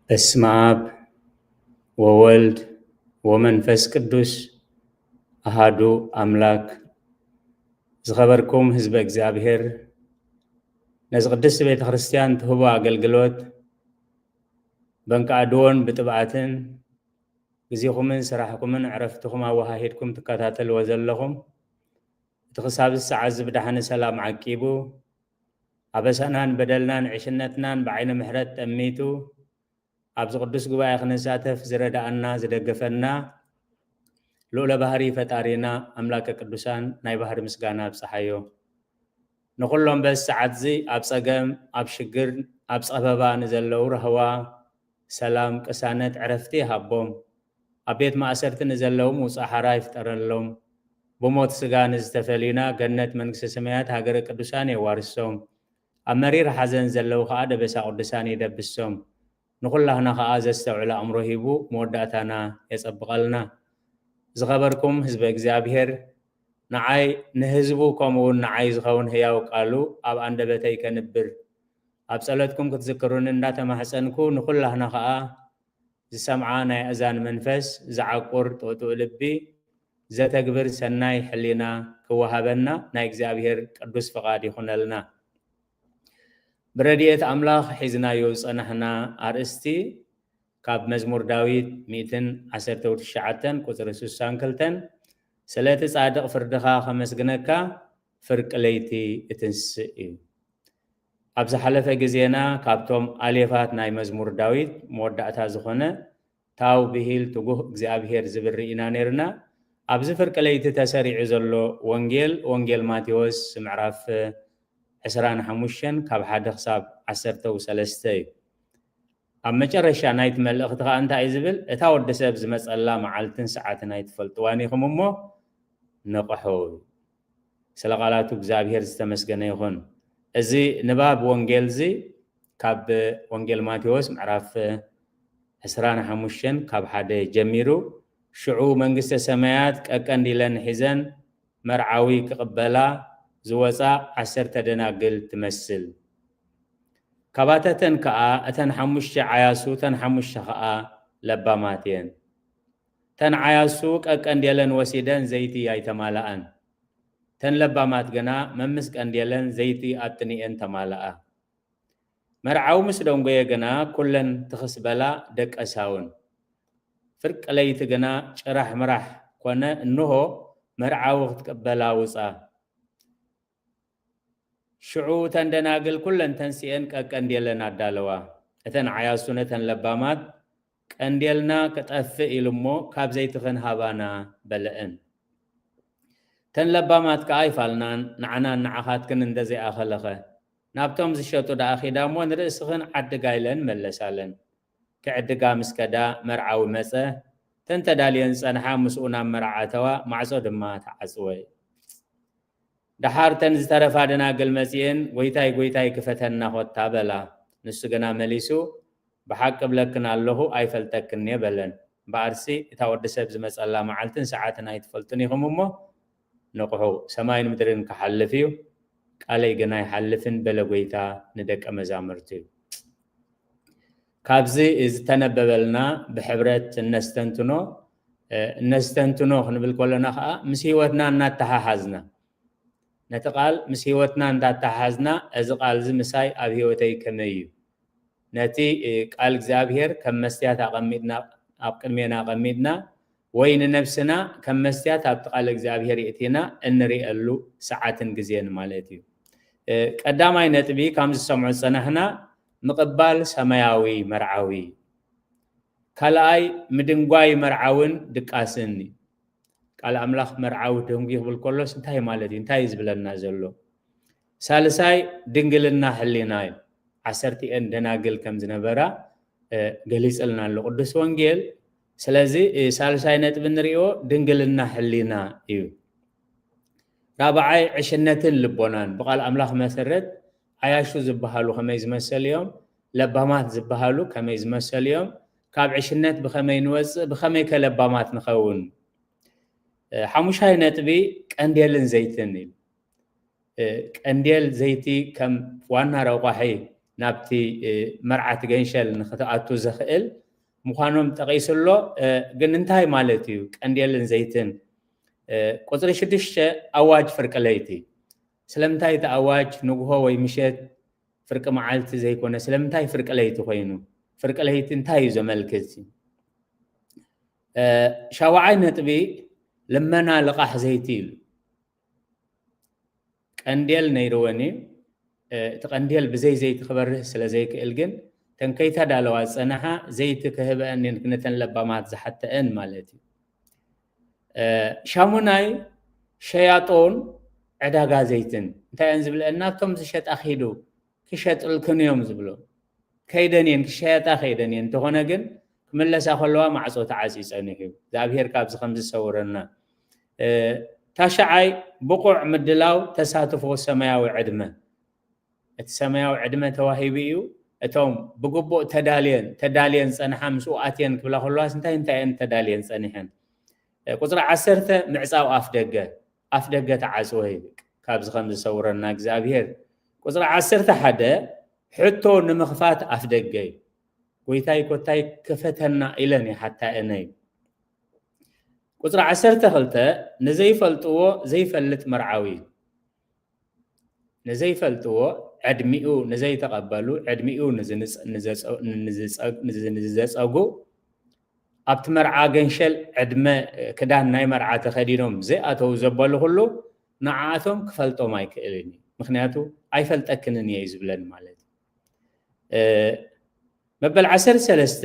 በስመ አብ ወወልድ ወመንፈስ ቅዱስ አሃዱ አምላክ። ዝኸበርኩም ህዝበ እግዚኣብሔር፣ ነዚ ቅድስቲ ቤተ ክርስቲያን ትህቦ ኣገልግሎት በንቃ ኣድዎን ብጥብኣትን ግዜኹምን ስራሕኩምን ዕረፍትኹም ኣወሃሂድኩም ትከታተልዎ ዘለኹም፣ እቲ ክሳብ እዚ ሰዓት እዚ ብደሓን ሰላም ዓቂቡ፣ ኣበሳናን በደልናን ዕሽነትናን ብዓይነ ምሕረት ጠሚቱ፣ ኣብዚ ቅዱስ ጉባኤ ክንሳተፍ ዝረዳኣና፣ ዝደገፈና፣ ልኡለ ባህሪ ፈጣሪና ኣምላከ ቅዱሳን ናይ ባህሪ ምስጋና ኣብጽሓዮ። ንኹሎም በዚ ሰዓት እዚ ኣብ ጸገም፣ ኣብ ሽግር፣ ኣብ ጸበባ ንዘለዉ ራህዋ፣ ሰላም፣ ቅሳነት፣ ዕረፍቲ ይሃቦም። ኣብ ቤት ማእሰርቲ ንዘለዉ ምውጻእ ሓራ ይፍጠረሎም። ብሞት ስጋ ንዝተፈልዩና ገነት መንግስተ ሰማያት ሃገረ ቅዱሳን የዋርሶም። ኣብ መሪር ሓዘን ዘለዉ ከኣ ደበሳ ቅዱሳን ይደብሶም። ንኹላህና ከኣ ዘስተውዕል ኣእምሮ ሂቡ መወዳእታና የጸብቐልና። ዝኸበርኩም ህዝበ እግዚኣብሔር፣ ንዓይ ንህዝቡ ከምኡ እውን ንዓይ ዝኸውን ህያው ቃሉ ኣብ ኣንደበተይ ከንብር፣ ኣብ ጸሎትኩም ክትዝክሩኒ እንዳተማሕጸንኩ፣ ንኹላህና ከኣ ዝሰምዓ ናይ ኣእዛን መንፈስ፣ ዝዓቁር ጥውጥው ልቢ፣ ዘተግብር ሰናይ ሕሊና ክወሃበና ናይ እግዚኣብሔር ቅዱስ ፍቓድ ይኹነልና። ብረድኤት ኣምላኽ ሒዝናዮ ዝጸናሕና ኣርእስቲ ካብ መዝሙር ዳዊት ሚእትን ዓሰርተ ትሽዓተን ቁጽሪ ስሳን ክልተን፣ ስለ እቲ ጻድቕ ፍርድኻ ከመስግነካ ፍርቂ ለይቲ እትንስእ እዩ። ኣብ ዝሓለፈ ግዜና ካብቶም ኣሌፋት ናይ መዝሙር ዳዊት መወዳእታ ዝኾነ ታው ብሂል ትጉህ እግዚኣብሔር ዝብል ርኢና ነይርና። ኣብዚ ፍርቂ ለይቲ ተሰሪዑ ዘሎ ወንጌል፣ ወንጌል ማቴዎስ ምዕራፍ ዕስራን ሓሙሽተን ካብ ሓደ ክሳብ ዓሰርተ ሰለስተ እዩ። ኣብ መጨረሻ ናይቲ መልእኽቲ ከኣ እንታይ እዩ ዝብል? እታ ወዲ ሰብ ዝመጸላ መዓልትን ሰዓትን ኣይትፈልጥዋን ኢኹም እሞ ንቕሑ። ስለ ቃላቱ እግዚኣብሔር ዝተመስገነ ይኹን። እዚ ንባብ ወንጌል እዚ ካብ ወንጌል ማቴዎስ ምዕራፍ ዕስራን ሓሙሽተን ካብ ሓደ ጀሚሩ፣ ሽዑ መንግስተ ሰማያት ቀቀንዲለን ሒዘን መርዓዊ ክቕበላ ዝወጻ ዓሰርተ ደናግል ትመስል። ካባተተን ከኣ እተን ሓሙሽተ ዓያሱ፣ እተን ሓሙሽተ ከኣ ለባማት እየን። እተን ዓያሱ ቀቀንዴለን ወሲደን ዘይቲ ኣይተማልኣን። እተን ለባማት ግና መምስ ቀንዴለን ዘይቲ ኣጥኒኤን ተማልኣ። መርዓዊ ምስ ደንጎየ ግና ኩለን ትኽስ በላ ደቀሳውን። ፍርቂ ለይቲ ግና ጭራሕ ምራሕ ኮነ፣ እንሆ መርዓዊ ክትቅበላ ውጻ። ሽዑ እተን ደናግል ኩለን ተንሲኤን ቀቀንዴለን ኣዳለዋ። እተን ዓያሱ ነተን ለባማት፣ ቀንዴልና ክጠፍእ ኢሉ እሞ ካብ ዘይትኽን ሃባና በለእን። እተን ለባማት ከኣ ኣይፋልናን፣ ንዓናን ንዓኻትክን እንደ ዘይኣኸለኸ፣ ናብቶም ዝሸጡ ደኣ ኺዳ እሞ ንርእስኽን ዓድጋ ኢለን መለሳለን። ክዕድጋ ምስ ከዳ መርዓዊ መጸ። እተን ተዳልየን ዝጸንሓ ምስኡ ናብ መርዓ ኣተዋ፣ ማዕጾ ድማ ተዓጽወ። ደሓር እተን ዝተረፋ ደናግል መጺኤን፣ "ጐይታይ፣ ጐይታይ፣ ክፈተና ኾታ" በላ። ንሱ ግና መሊሱ፣ "ብሓቂ እብለክን ኣለኹ፣ ኣይፈልጠክን እየ" በለን። እምበኣርሲ እታ ወዲ ሰብ ዝመጸላ መዓልትን ሰዓትን ኣይትፈልጡን ኢኹም እሞ ንቕሑ፣ ሰማይን ምድርን ክሓልፍ እዩ፣ ቃለይ ግና ኣይሓልፍን በለ ጐይታ ንደቀ መዛሙርቱ። ካብዚ ዝተነበበልና ብሕብረት እነስተንትኖ፣ እ፣ እነስተንትኖ ክንብል ከለና ኸዓ ምስ ህይወትና እናተሓሓዝና፣ ነቲ ቃል ምስ ህይወትና እንዳተሓሓዝና፣ እዚ ቃል እዚ ምሳይ ኣብ ህይወተይ ከመይ እዩ? ነቲ፣ እ፣ ቃል እግዚኣብሔር ከም መስትያት ኣቐሚጥና፣ ኣብ ቅድሜና ኣቐሚጥና፣ ወይ ንነብስና ከም መስትያት ኣብቲ ቃል እግዚኣብሔር የእቲና እንሪኤሉ ሰዓትን ግዜን ማለት እዩ። እ፣ ቀዳማይ ነጥቢ፣ ከም ዝሰምዑ ዝጸናሕና፣ ምቕባል ሰማያዊ መርዓዊ። ካልኣይ፣ ምድንጓይ መርዓውን ድቃስን እዩ። ቃል ኣምላኽ መርዓዊ ደንጉዩ ክብል ከሎስ እንታይ ማለት እዩ? እንታይ እዩ ዝብለና ዘሎ? ሳልሳይ፣ ድንግልና ሕሊና እዩ። ዓሰርቲኤን ደናግል ከም ዝነበራ፣ እ፣ ገሊጽልና ኣሎ ቅዱስ ወንጌል። ስለዚ፣ እ፣ ሳልሳይ ነጥቢ ንሪኦ ድንግልና ሕሊና እዩ። ራብዓይ፣ ዕሽነትን ልቦናን። ብቃል ኣምላኽ መሰረት ዓያሹ ዝበሃሉ ከመይ ዝመሰሉ እዮም? ለባማት ዝበሃሉ ከመይ ዝመሰሉ እዮም? ካብ ዕሽነት ብኸመይ ንወጽእ? ብኸመይ ከ ለባማት ንኸውን? እ፣ ሓሙሻይ ነጥቢ ቀንዴልን ዘይትን እዩ። እ፣ ቀንዴል ዘይቲ ከም ዋና ረቋሒ ናብቲ መርዓ እቲ ገንሸል ንክትኣቱ ዘኽእል ምዃኖም ጠቒሱ ኣሎ። ግን እንታይ ማለት እዩ ቀንዴልን ዘይትን? ቁፅሪ ሽዱሽተ ኣዋጅ ፍርቂ ለይቲ። ስለምንታይ እቲ ኣዋጅ ንግሆ ወይ ምሸት ፍርቂ መዓልቲ ዘይኮነ? ስለምንታይ ፍርቂ ለይቲ ኮይኑ? ፍርቂ ለይቲ እንታይ እዩ ዘመልክት? ሻውዓይ ነጥቢ፣ ልመና ልቓሕ ዘይቲ ኢሉ። ቀንዴል ነይርወን እዩ። እቲ ቀንዴል ብዘይ ዘይቲ ክበርህ ስለ ዘይክእል ግን፣ ተን ከይተዳለዋ ዝጸንሓ ዘይቲ ክህበአን እየን፣ ነተን ለባማት ዝሓተአን ማለት እዩ። ሻሙናይ፣ ሸያጦን ዕዳጋ ዘይትን እንታይ እየን ዝብለአን? ናብቶም ዝሸጣ ኪዱ፣ ክሸጥልክን እዮም ዝብሎ። ከይደን እየን፣ ክሸየጣ ከይደን እየን። እንተኾነ ግን ክምለሳ ከለዋ ማዕጾ ተዓጽዩ ጸኒሑ እዩ። እግዚኣብሔር ካብዚ ከም ዝሰውረና። ታሽዓይ፣ ብቑዕ ምድላው ተሳትፎ ሰማያዊ ዕድመ። እቲ ሰማያዊ ዕድመ ተዋሂቡ እዩ። እቶም ብግቡእ ተዳልየን ተዳልየን ዝጸንሓ ምስኡ ኣትየን ክብላ ከለዋስ እንታይ እንታይ እየን ተዳልየን ጸኒሐን? ቁፅሪ ዓሰርተ፣ ምዕፃው ኣፍ ደገ። ኣፍ ደገ ተዓፅወ ይብል። ካብዚ ከም ዝሰውረና እግዚኣብሔር። ቁፅሪ ዓሰርተ ሓደ፣ ሕቶ ንምኽፋት ኣፍ ደገ እዩ። ጎይታይ ኮታይ ክፈተና ኢለን ይሓታየነ እዩ። ቁፅሪ ዓሰርተ ክልተ፣ ንዘይፈልጥዎ ዘይፈልጥ መርዓዊ እዩ። ንዘይፈልጥዎ፣ ዕድሚኡ ንዘይተቐበሉ፣ ዕድሚኡ ንዝንጸ-፣ ንዘጸ-፣ ንዝጸ-፣ ንዝ-፣ ንዝዘጸጉ፣ ኣብቲ መርዓ ገንሸል ዕድመ ክዳን ናይ መርዓ ተኸዲኖም ዘይኣተዉ ዘበሉ ኩሉ፣ ንዓኣቶም ክፈልጦም ኣይክእልን እዩ። ምኽንያቱ ኣይፈልጠክንን እየ እዩ ዝብለን ማለት እዩ። እ፣ መበል ዓሰርተ ሰለስተ፣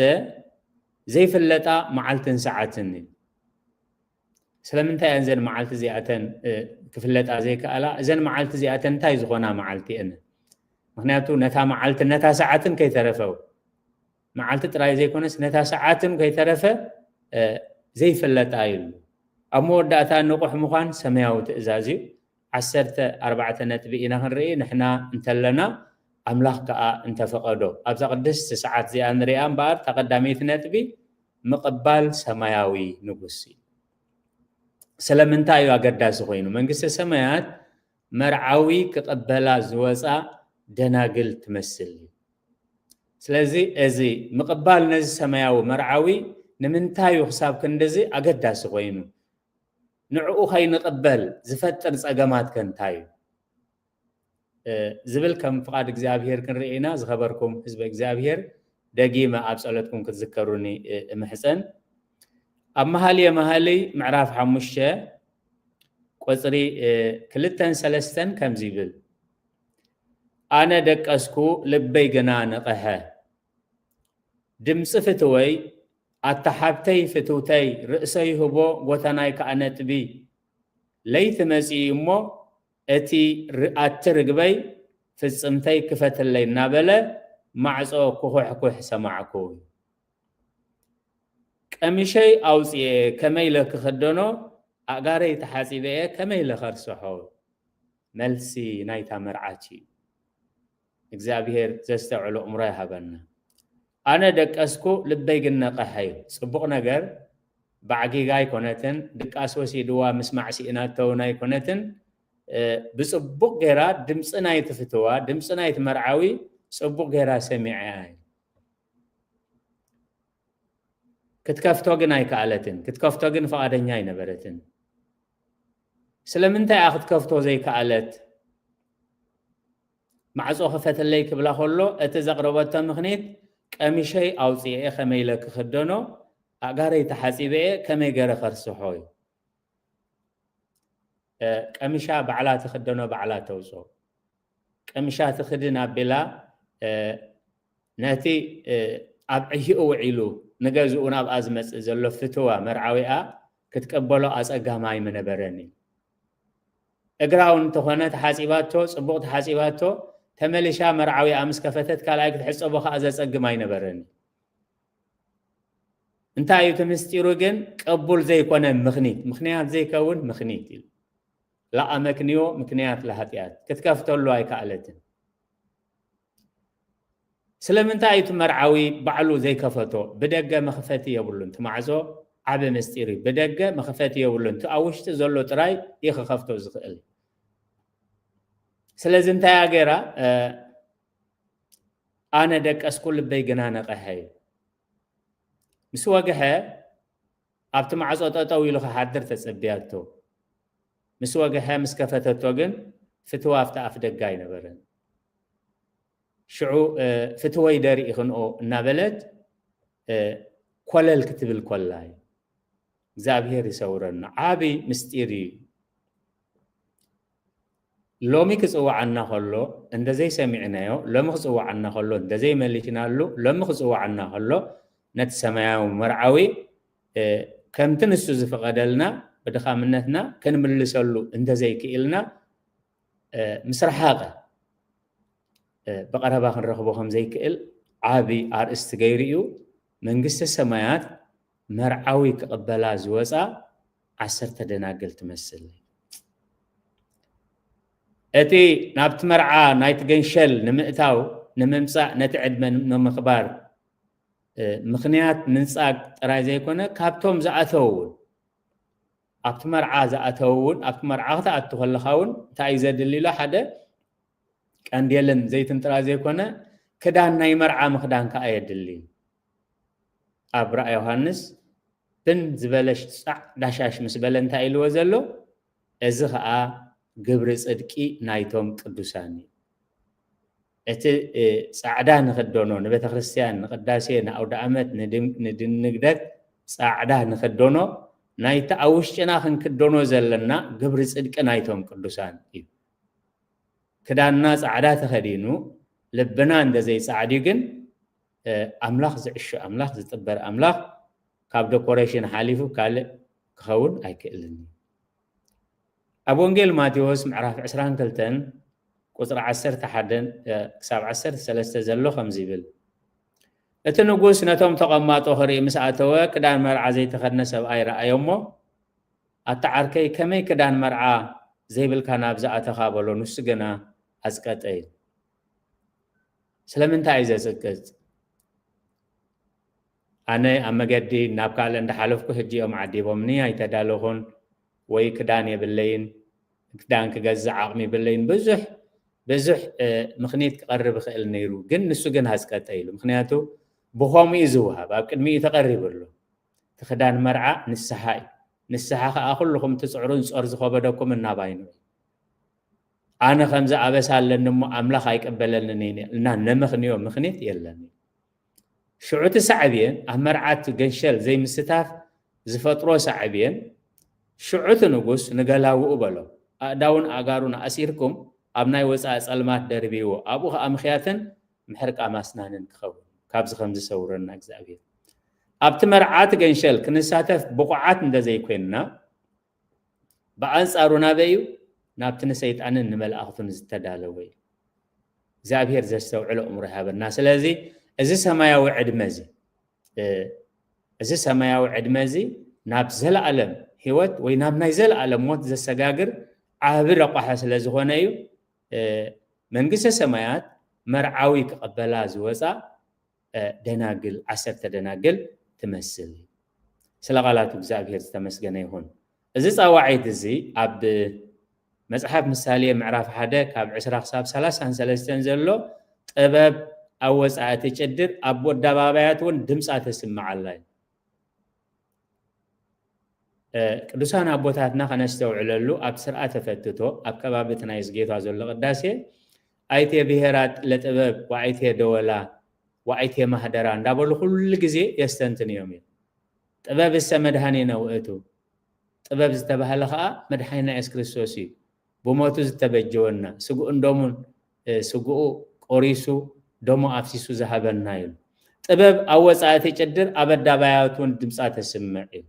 ዘይፍለጣ መዓልትን ሰዓትን እዩ። ስለምንታይ እየን እዘን መዓልቲ እዚኣተን፣ እ፣ ክፍለጣ ዘይከኣላ? እዘን መዓልቲ እዚኣተን እንታይ ዝኾና መዓልቲ እየን? ምኽንያቱ ነታ መዓልትን ነታ ሰዓትን ከይተረፈ፣ መዓልቲ ጥራይ ዘይኮነስ ነታ ሰዓትን ከይተረፈ፣ እ፣ ዘይፍለጣ እዩ። ኣብ መወዳእታ ንቑሕ ምዃን ሰማያዊ ትእዛዝ እዩ። ዓሰርተ ኣርባዕተ ነጥቢ ኢና ክንርኢ ንሕና እንተለና፣ ኣምላኽ ከኣ እንተፈቐዶ። ኣብዛ ቅድስቲ ሰዓት እዚኣ ንሪኣ እምበኣር፣ እታ ቀዳመይቲ ነጥቢ ምቕባል ሰማያዊ ንጉስ እዩ። ስለምንታይ እዩ ኣገዳሲ ኮይኑ? መንግስተ ሰማያት መርዓዊ ክቕበላ ዝወጻ ደናግል ትመስል እዩ። ስለዚ እዚ ምቕባል ነዚ ሰማያዊ መርዓዊ ንምንታይ እዩ ክሳብ ክንድዚ ኣገዳሲ ኮይኑ? ንዕኡ ከይንቕበል ዝፈጥር ጸገማት ከ እንታይ እዩ? እ፣ ዝብል ከም ፍቓድ እግዚኣብሔር ክንርኢ ኢና። ዝኸበርኩም ህዝቢ እግዚኣብሔር፣ ደጊመ ኣብ ጸሎትኩም ክትዝከሩኒ፣ እ፣ እምሕጸን። ኣብ መሃልየ መሃልይ ምዕራፍ ሓሙሽተ ቁጽሪ፣ እ፣ ክልተን ሰለስተን ከምዚ ይብል፣ ኣነ ደቀስኩ፣ ልበይ ግና ነቐሐ። ድምጺ ፍትወይ፣ ኣታ ሓብተይ ፍትውተይ፣ ርእሰይ ህቦ፣ ጎተናይ ከኣ ነጥቢ። ለይቲ መጺኡ እሞ፣ እቲ ር-፣ ኣቲ ርግበይ፣ ፍጽምተይ ክፈትለይ እናበለ፣ ማዕጾ ኩኹሕኩሕ ሰማዕኩ። ቀሚሸይ ኣውጽኤ ከመይ ኢለ ክኽደኖ፣ ኣእጋረይ ተሓጺበ እየ ከመይ ኢለ ከርስሖ? መልሲ ናይታ መርዓት እዩ። እግዚኣብሔር ዘስተውዕሎ እምሮ ይሃበና። ኣነ ደቀስኩ፣ ልበይ ግን ነቐሐ እዩ። ጽቡቕ ነገር፣ ባዕጊጋ ኣይኮነትን፣ ድቃስ ወሲድዋ ምስማዕ ስኢናቶ እውን ኣይኮነትን። እ፣ ብጽቡቕ ጌራ ድምጺ ናይቲ ፍትዋ፣ ድምጺ ናይቲ መርዓዊ ጽቡቕ ጌራ ሰሚዐያ እዩ። ክትከፍቶ ግን ኣይከኣለትን። ክትከፍቶ ግን ፍቓደኛ ኣይነበረትን። ስለምንታይ እያ ክትከፍቶ ዘይከኣለት? ማዕጾ ክፈተለይ ክብላ ከሎ፣ እቲ ዘቕረበቶ ምኽኒት፣ ቀሚሸይ ኣውጽኤ ከመይ ኢለ ክኽደኖ፣ ኣእጋረይ ተሓጺበ እየ ከመይ ገይረ ከርስሖ እዩ። እ፣ ቀሚሻ ባዕላ ትኽደኖ፣ ባዕላ ተውጽኦ። ቀሚሻ ትኽድን ኣቢላ፣ እ፣ ነቲ፣ እ፣ ኣብ ዕሂኡ ውዒሉ ንገዝኡ ናብኣ ዝመጽእ ዘሎ ፍትዋ መርዓዊኣ ክትቀበሎ ኣጸጋማይ ምነበረን እዩ። እግራ እውን እንተኾነ ተሓጺባቶ፣ ጽቡቕ ተሓጺባቶ፣ ተመሊሻ መርዓዊኣ ምስ ከፈተት ካልኣይ ክትሕጸቦ ከኣ ዘጸግም ኣይነበረን እዩ። እንታይ እዩ እቲ ምስጢሩ ግን? ቅቡል ዘይኮነ ምኽኒት፣ ምኽንያት ዘይከውን ምኽኒት እዩ። ለኣመክንዮ ምክንያት ለሃጢኣት፣ ክትከፍተሉ ኣይከኣለትን። ስለምንታይ እዩ እቲ መርዓዊ ባዕሉ ዘይከፈቶ? ብደገ መኽፈቲ የብሉን። እቲ ማዕጾ ዓቢ ምስጢር እዩ። ብደገ መኽፈቲ የብሉን። እቲ ኣብ ውሽጢ ዘሎ ጥራይ እዩ ክኸፍቶ ዝኽእል። ስለዚ እንታይ እያ ገይራ? እ፣ ኣነ ደቀስኩ፣ ልበይ ግና ነቐሐ እዩ። ምስ ወግሐ ኣብቲ ማዕጾ ጠጠው ኢሉ ክሓድር ተጸብያቶ። ምስ ወግሐ ምስ ከፈተቶ ግን ፍትዋ ኣብቲ ኣፍ ደገ ኣይነበረን። ሽዑ ፍትወይ ደርኢ ክንኦ እናበለት ኮለል ክትብል ኮላ እዩ። እግዚኣብሔር ይሰውረና። ዓቢ ምስጢር እዩ። ሎሚ ክጽውዓና ከሎ እንደዘይ ሰሚዕናዮ፣ ሎሚ ክጽውዓና ከሎ እንደዘይ መሊስናሉ፣ ሎሚ ክጽውዓና ከሎ ነቲ ሰማያዊ መርዓዊ ከምቲ ንሱ ዝፈቐደልና ብድኻምነትና ክንምልሰሉ እንተዘይክኢልና፣ ምስ ረሓቐ ብቐረባ ክንረኽቦ ከም ዘይክእል ዓቢ ኣርእስቲ ገይሩ እዩ። መንግስተ ሰማያት መርዓዊ ክቕበላ ዝወጻ ዓሰርተ ደናግል ትመስል። እቲ ናብቲ መርዓ ናይቲ ገንሸል ንምእታው፣ ንምምጻእ፣ ነቲ ዕድመ ንምኽባር ምኽንያት ምንጻግ ጥራይ ዘይኮነ፣ ካብቶም ዝኣተው እውን፣ ኣብቲ መርዓ ዝኣተው እውን፣ ኣብቲ መርዓ ክትኣቱ ከለኻ እውን እንታይ እዩ ዘድሊ ኢሎ፣ ሓደ ቀንዴልን ዘይትን ጥራይ ዘይኮነ፣ ክዳን ናይ መርዓ ምኽዳን ከኣ የድሊ። ኣብ ራእይ ዮሃንስ ብን ዝበለ ጻዕዳ ሻሽ ምስ በለ እንታይ ኢልዎ ዘሎ? እዚ ኸኣ ግብሪ ጽድቂ ናይቶም ቅዱሳን እዩ። እቲ ጻዕዳ ንኽደኖ ንቤተ ክርስቲያን፣ ንቅዳሴ፣ ንኣውደ ኣመት፣ ንድንግደት ጻዕዳ ንኽደኖ፣ ናይቲ ኣብ ውሽጥና ክንክደኖ ዘለና ግብሪ ጽድቂ ናይቶም ቅዱሳን እዩ። ክዳንና ጻዕዳ ተኸዲኑ ልብና እንደዘይጻዕዲ ግን ኣምላኽ ዝዕሾ ኣምላኽ ዝጥበር ኣምላኽ ካብ ደኮሬሽን ሓሊፉ ካልእ ክኸውን ኣይክእልን እዩ። ኣብ ወንጌል ማቴዎስ ምዕራፍ ዕስራን ክልተን ቁጽሪ ዓሰርተ ሓደ ክሳብ ዓሰርተ ሰለስተ ዘሎ ከምዚ ይብል፣ እቲ ንጉስ ነቶም ተቐማጦ ክርኢ ምስ ኣተወ ክዳን መርዓ ዘይተኸድነ ሰብኣይ ረኣዮ እሞ፣ ኣታ ዓርከይ፣ ከመይ ክዳን መርዓ ዘይብልካ ናብዚ ኣተኻ በሎ። ንሱ ግና ኣጽቀጠ እዩ። ስለምንታይ እዩ ዘጽቅጥ? ኣነ ኣብ መገዲ ናብ ካልእ እንዳሓለፍኩ ሕጂ እዮም ዓዲቦምኒ፣ ኣይተዳለኹን ወይ ክዳን የብለይን፣ ክዳን ክገዝእ ዓቕሚ የብለይን። ብዙሕ ብዙሕ ምኽኒት ክቐርብ ይኽእል ነይሩ፣ ግን ንሱ ግን ኣጽቀጠ ኢሉ። ምኽንያቱ ብኸምኡ እዩ ዝወሃብ፣ ኣብ ቅድሚኡ ተቐሪቡ ኣሎ። እቲ ክዳን መርዓ ንስሓ እዩ። ንስሓ ኸኣ ኩልኹም ትጽዕሩን ጾር ዝኸበደኩምን ናባይ ንዑ። ኣነ ከምዚ ኣበሳ ኣለኒ እሞ ኣምላኽ ኣይቅበለንን እዩ እና ነመኽንዮ ምኽኒት የለን። ሽዑ እቲ ሳዕቤን ኣብ መርዓት ገንሸል ዘይምስታፍ ዝፈጥሮ ሳዕቤን፣ ሽዑ እቲ ንጉስ ንገላውኡ በሎ፣ ኣእዳውን ኣእጋሩን ኣእሲርኩም ኣብ ናይ ወጻኢ ጸልማት ደርብይዎ፣ ኣብኡ ኸኣ ምኽያትን ምሕርቃ ማስናንን ክኸውን። ካብዚ ከም ዝሰውረና እግዚኣብሔር። ኣብቲ መርዓት ገንሸል ክንሳተፍ ብቑዓት እንተዘይኮንና፣ ብኣንጻሩ ናበይ እዩ? ናብቲ ንሰይጣንን ንመላእኽቱን ዝተዳለወ እዩ። እግዚኣብሔር ዘስተውዕሎ እምሮ ይሃበና። ስለዚ እዚ ሰማያዊ ዕድመ እዚ፣ እዚ ሰማያዊ ዕድመ እዚ ናብ ዘለኣለም ህይወት ወይ ናብ ናይ ዘለኣለም ሞት ዘሰጋግር ዓቢ ረቋሒ ስለ ዝኾነ እዩ። መንግስተ ሰማያት መርዓዊ ክቐበላ ዝወጻ ደናግል፣ ዓሰርተ ደናግል ትመስል። ስለ ቃላቱ እግዚኣብሔር ዝተመስገነ ይኹን። እዚ ጻዋዒት እዚ ኣብ መጽሓፍ ምሳሌ ምዕራፍ ሓደ ካብ ዕስራ ክሳብ ሰላሳን ሰለስተን ዘሎ፣ ጥበብ ኣብ ወጻኢ ትጭድር፣ ኣብ ኣደባባያት እውን ድምጻ ተስምዕ ኣላ እዩ። ቅዱሳን ኣቦታትና ከነስተውዕለሉ፣ ኣብ ስርዓተ ፈትቶ ኣብ ከባቢ እቲ ናይ ጌታ ዘሎ ቅዳሴ ኣይቴ ብሔራት ለጥበብ ወኣይቴ ደወላ ወኣይቴ ማህደራ እንዳበሉ ኩሉ ግዜ የስተንትን እዮም። ጥበብ እሰ መድኃኒነ ውእቱ፣ ጥበብ ዝተባህለ ኸዓ መድኃኒና የሱስ ክርስቶስ እዩ። ብሞቱ ዝተበጀወና፣ ስግኡን ደሙን፣ ስግኡ ቆሪሱ ደሙ ኣፍሲሱ ዝሃበና እዩ። ጥበብ ኣብ ወጻኢ ትጭድር፣ ኣብ ኣዳባያት እውን ድምጻ ተስምዕ እዩ።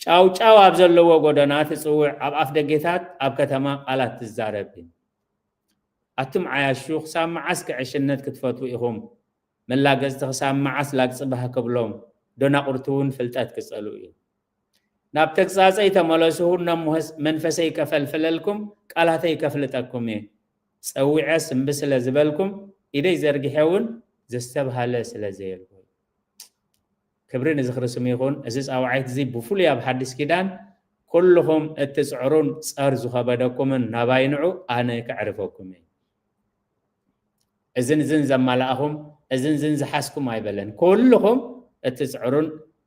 ጫው ጫው ኣብ ዘለዎ ጎደና ትጽውዕ፣ ኣብ ኣፍ ደጌታት ኣብ ከተማ ቃላት ትዛረብ እዩ። ኣቱም ዓያሹ፣ ክሳብ መዓስ ክዕሽነት ክትፈትዉ ኢኹም? መላገጽቲ ክሳብ መዓስ ላግጺ ባህ ክብሎም? ደናቑርቲ እውን ፍልጠት ክጸልኡ እዮም። ናብ ተግሳጸይ ተመለሱ፣ እነሆ መንፈሰይ ከፈልፍለልኩም፣ ቃላተይ ከፍልጠኩም እየ። ጸዊዐስ እምቢ ስለ ዝበልኩም፣ ኢደይ ዘርጊሐ እውን ዘስተብሃለ ስለ ዘየልቦ። ክብሪ ንዝኽሪ ስሙ ይኹን። እዚ ጻውዓይት እዚ ብፍሉይ ኣብ ሓድሽ ኪዳን፣ ኩልኹም እትጽዕሩን ጸር ዝኸበደኩምን ናባይ ንዑ፣ ኣነ ከዕርፈኩም እየ። እዝን ዝን ዘማላእኹም፣ እዝን ዝን ዝሓዝኩም ኣይበለን። ኩልኹም እትጽዕሩን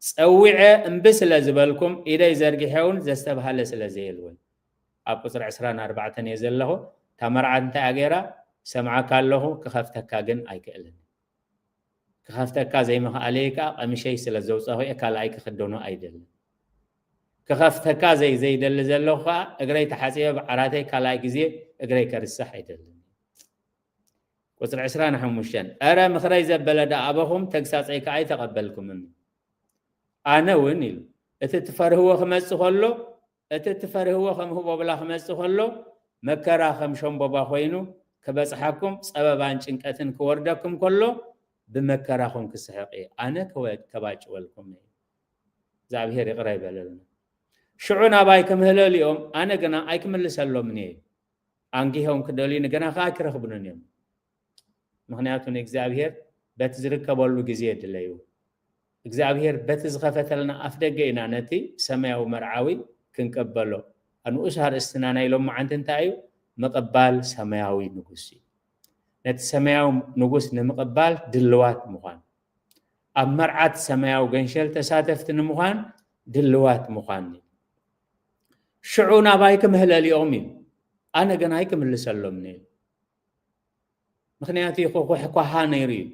ጸዊዐ እምቢ ስለ ዝበልኩም፣ ኢደይ ዘርጊሐ እውን ዘስተብሃለ ስለ ዘየልውን። ኣብ ቁጽሪ ዕስራን ኣርባዕተን እየ ዘለኹ። እታ መርዓት እንታይ ገይራ? ሰምዓካ ኣለኹ፣ ክኸፍተካ ግን ኣይክእልን። ክኸፍተካ ዘይምኽኣለይ ከኣ ቀሚሸይ ስለ ዘውጻኹ እየ፣ ካልኣይ ክኽደኖ ኣይደልን። ክኸፍተካ ዘይ-፣ ዘይደሊ ዘለኹ ከኣ እግረይ ተሓጺበ ብዓራተይ ካልኣይ ግዜ እግረይ ከርሳሕ ኣይደልን። ቁጽሪ ዕስራን ሓሙሽተን፣ "ኧረ ምኽረይ ዘበለ ደኣ ኣበኹም፣ ተግሳጸይ ከኣ ኣይተቐበልኩምን። ኣነ እውን" ኢሉ፣ "እቲ ትፈርህዎ ክመጽእ ከሎ፣ እቲ ትፈርህዎ ከም ህቦብላ ክመጽእ ከሎ፣ መከራ ከም ሸምቦባ ኮይኑ ክበጽሓኩም፣ ጸበባን ጭንቀትን ክወርደኩም ከሎ፣ ብመከራኹም ክስሕቕ እየ። ኣነ ከወ-፣ ከባጭወልኩም እየ።" እግዚኣብሔር ይቕረ ይበለልና። "ሽዑ ናባይ ክምህለሉ እዮም፣ ኣነ ግና ኣይክምልሰሎምን እየ። ኣንጊሆም ክደልዩኒ ግና ከኣ ኣይክረኽቡንን እዮም። ምኽንያቱ ንእግዚኣብሔር በቲ ዝርከበሉ ግዜ ድለዩ። እግዚኣብሔር በቲ ዝኸፈተልና ኣፍ ደገ ኢና ነቲ ሰማያዊ መርዓዊ ክንቀበሎ። ንኡስ ኣርእስትና ናይ ሎማዓንቲ እንታይ እዩ? ምቕባል ሰማያዊ ንጉስ እዩ። ነቲ ሰማያዊ ንጉስ ንምቕባል ድልዋት ምዃን፣ ኣብ መርዓት ሰማያዊ ገንሸል ተሳተፍቲ ንምዃን ድልዋት ምዃን እዩ። ሽዑ ናባይ ክምህለል እዮም እዩ፣ ኣነ ግን ኣይክምልሰሎምን እዩ። ምኽንያቱ ይኹ-፣ ኩሕኳሃ ነይሩ እዩ።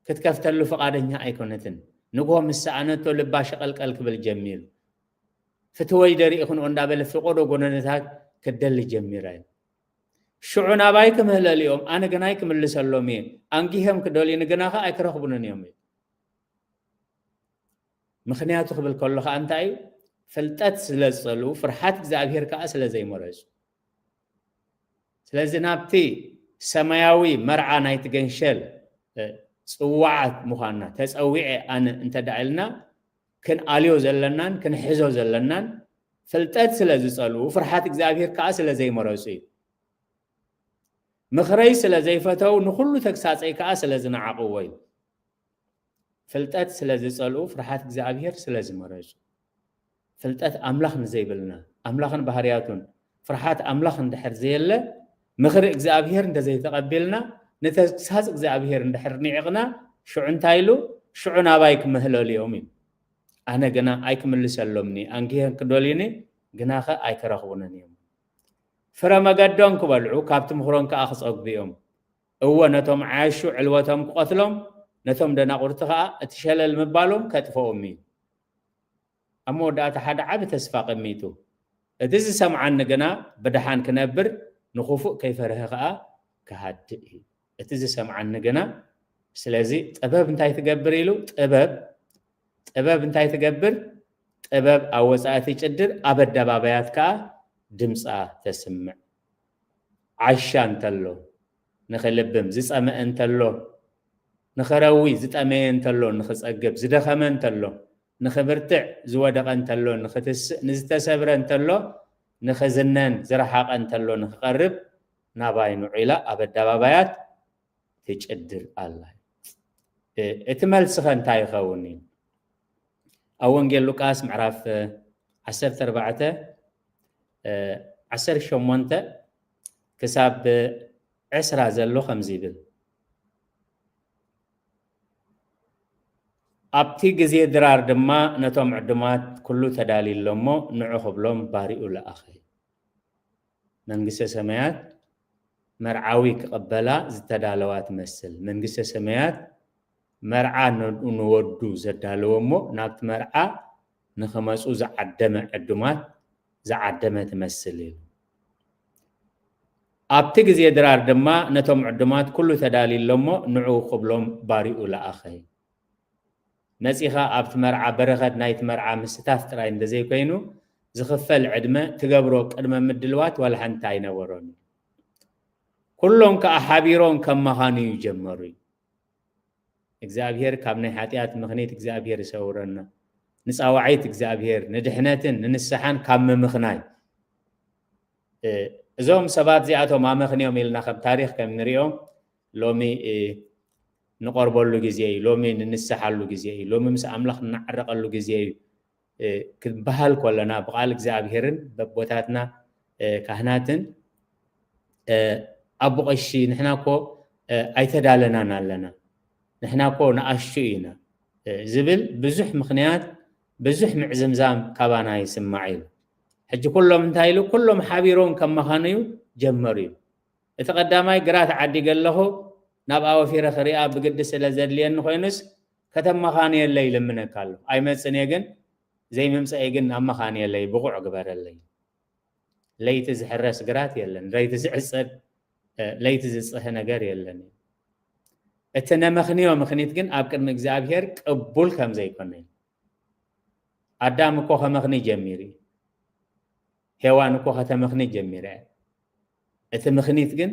ክትከፍተሉ ፍቓደኛ ኣይኮነትን። ንግሆ ምስ ሰኣነቶ ልባ ሸቐልቀል ክብል ጀሚሩ። ፍትወይ ደሪእኹንኦ እንዳበለ ፍቖዶ ጎነነታት ክደሊ ጀሚራ እዩ። ሽዑ ናባይ ክምህለል እዮም፣ ኣነ ግን ኣይክምልሰሎም እየ። ኣንጊሆም ክደልዩኒ ግና ኸኣ ኣይክረኽቡንን እዮም እዩ። ምኽንያቱ ክብል ከሎ ኸኣ እንታይ እዩ? ፍልጠት ስለ ዝጸልኡ፣ ፍርሓት እግዚኣብሔር ከኣ ስለ ዘይመረጹ። ስለዚ ናብቲ ሰማያዊ መርዓ ናይቲ ገንሸል፣ እ፣ ጽዋዓት ምዃንና፣ ተጸዊዐ ኣነ እንተ ደኣ ኢልና፣ ክንኣልዮ ዘለናን ክንሕዞ ዘለናን፣ ፍልጠት ስለ ዝጸልኡ፣ ፍርሓት እግዚኣብሔር ከኣ ስለ ዘይመረጹ እዩ። ምኽረይ ስለ ዘይፈተው፣ ንኹሉ ተግሳጸይ ከኣ ስለ ዝነዓቕዎ እዩ። ፍልጠት ስለ ዝጸልኡ፣ ፍርሓት እግዚኣብሔር ስለ ዝመረጹ። ፍልጠት ኣምላኽ ንዘይብልና፣ ኣምላኽን ባህርያቱን፣ ፍርሓት ኣምላኽ እንድሕር ዘየለ፣ ምኽሪ እግዚኣብሔር እንተዘይተቐቢልና፣ ንተግሳጽ እግዚኣብሔር እንድሕር ኒዕቕና፣ ሽዑ እንታይ ኢሉ? ሽዑ ናባይ ክምህለሉ እዮም እዩ። ኣነ ግና ኣይክምልሰሎምኒ፣ ኣንጊሆም ክደልዩኒ ግናኸ ኣይክረኽቡንን እዮም። ፍረ መገዶም ክበልዑ፣ ካብቲ ምኽሮም ከኣ ክጸግቡ እዮም። እወ፣ ነቶም ዓያሹ ዕልወቶም ክቐትሎም፣ ነቶም ደናቑርቲ ከኣ እቲ ሸለል ምባሎም ከጥፍኦም እዩ። ኣብ መወዳእታ ሓደ ዓቢ ተስፋ ቀሚጡ፣ እቲ ዝሰምዓኒ ግና ብደሓን ክነብር፣ ንኽፉእ ከይፈርሀ ከኣ ክሃድእ እዩ። እቲ ዝሰምዓኒ ግና፣ ስለዚ ጥበብ እንታይ ትገብር ኢሉ? ጥበብ፣ ጥበብ እንታይ ትገብር? ጥበብ ኣብ ወጻኢ ትጭድር፣ ኣብ ኣደባባያት ከኣ ድምጻ ተስምዕ። ዓሻ እንተሎ ንኽልብም፣ ዝጸመአ እንተሎ ንኽረዊ፣ ዝጠመየ እንተሎ ንኽጸግብ፣ ዝደኸመ እንተሎ ንኽብርትዕ፣ ዝወደቐ እንተሎ ንኽትስእ፣ ንዝተሰብረ እንተሎ ንኽዝነን፣ ዝረሓቐ እንተሎ ንኽቐርብ፣ ናባይ ንዑ ኢላ ኣብ ኣደባባያት ትጭድር ኣላ። እ-፣ እቲ መልስኸ እንታይ ይኸውን እዩ? ኣብ ወንጌል ሉቃስ ምዕራፍ፣ እ፣ ዓሰርተ ኣርባዕተ፣ እ፣ ዓሰርተ ሸሞንተ ክሳብ ዕስራ ዘሎ ከምዚ ይብል፣ ኣብቲ ግዜ ድራር ድማ ነቶም ዕዱማት ኩሉ ተዳልዩ ኣሎ እሞ ንዑ ክብሎም ባሪኡ ለኣኸ። መንግስተ ሰማያት መርዓዊ ክቕበላ ዝተዳለዋ ትመስል። መንግስተ ሰማያት መርዓ ን-፣ ንወዱ ዘዳለወ እሞ ናብቲ መርዓ ንኽመጹ ዝዓደመ ዕዱማት ዝዓደመ ትመስል ኢሉ። ኣብቲ ግዜ ድራር ድማ ነቶም ዕዱማት ኩሉ ተዳልዩ ኣሎ እሞ ንዑ ክብሎም ባሪኡ ለኣኸ። መጺኻ ኣብቲ መርዓ በረኸት ናይቲ መርዓ ምስታፍ ጥራይ እንተዘይኮይኑ፣ ዝኽፈል ዕድመ ትገብሮ ቅድመ ምድልዋት ዋላ ሓንቲ ኣይነበሮን። ኩሎም ከኣ ሓቢሮም ከመኻንዩ ጀመሩ። እግዚኣብሔር ካብ ናይ ሓጢኣት ምኽኒት እግዚኣብሔር ይሰውረና። ንጻዋዒት እግዚኣብሔር ንድሕነትን ንንስሓን ካብ ምምኽናይ። እ፣ እዞም ሰባት እዚኣቶም ኣመኽንዮም ኢልና ከም ታሪኽ ከም ንሪኦ፣ ሎሚ፣ እ፣ ንቐርበሉ ግዜ እዩ፣ ሎሚ ንንስሓሉ ግዜ እዩ፣ ሎሚ ምስ ኣምላኽ ንዓረቐሉ ግዜ እዩ፣ እ፣ ክንበሃል ከለና ብቓል እግዚኣብሔርን በቦታትና፣ እ፣ ካህናትን፣ እ፣ ኣቦ ቀሺ ንሕና እኮ ኣይተዳለናን ኣለና፣ ንሕና እኮ ንኣሽቱ ኢና ዝብል ብዙሕ ምኽንያት፣ ብዙሕ ምዕዝምዛም ካባና ይስማዕ እዩ። ሕጂ ኩሎም እንታይ ኢሉ፣ ኩሎም ሓቢሮም ከመኻንዩ ጀመሩ እዩ። እቲ ቀዳማይ ግራት ዓዲገ ኣለኹ፣ ናብኣ ወፊረ ክሪኣ ብግዲ ስለ ዘድልየኒ ኮይኑስ ከተመኻንየለይ ይልምነካ ኣለኹ። ኣይመጽን እየ ግን፣ ዘይምምጸኤ ግን ኣመኻንየለይ፣ ብቑዕ ግበረለይ። ለይቲ ዝሕረስ ግራት የለን፣ ለይቲ ዝዕጸድ፣ ለይቲ ዝጽህ ነገር የለን። እቲ ነመኽንዮ ምኽኒት ግን ኣብ ቅድሚ እግዚኣብሔር ቅቡል ከም ዘይኮነ እዩ። ኣዳም እኮ ከመኽኒ ጀሚሩ እዩ። ሄዋን እኮ ከተመኽኒ ጀሚራ እያ። እቲ ምኽኒት ግን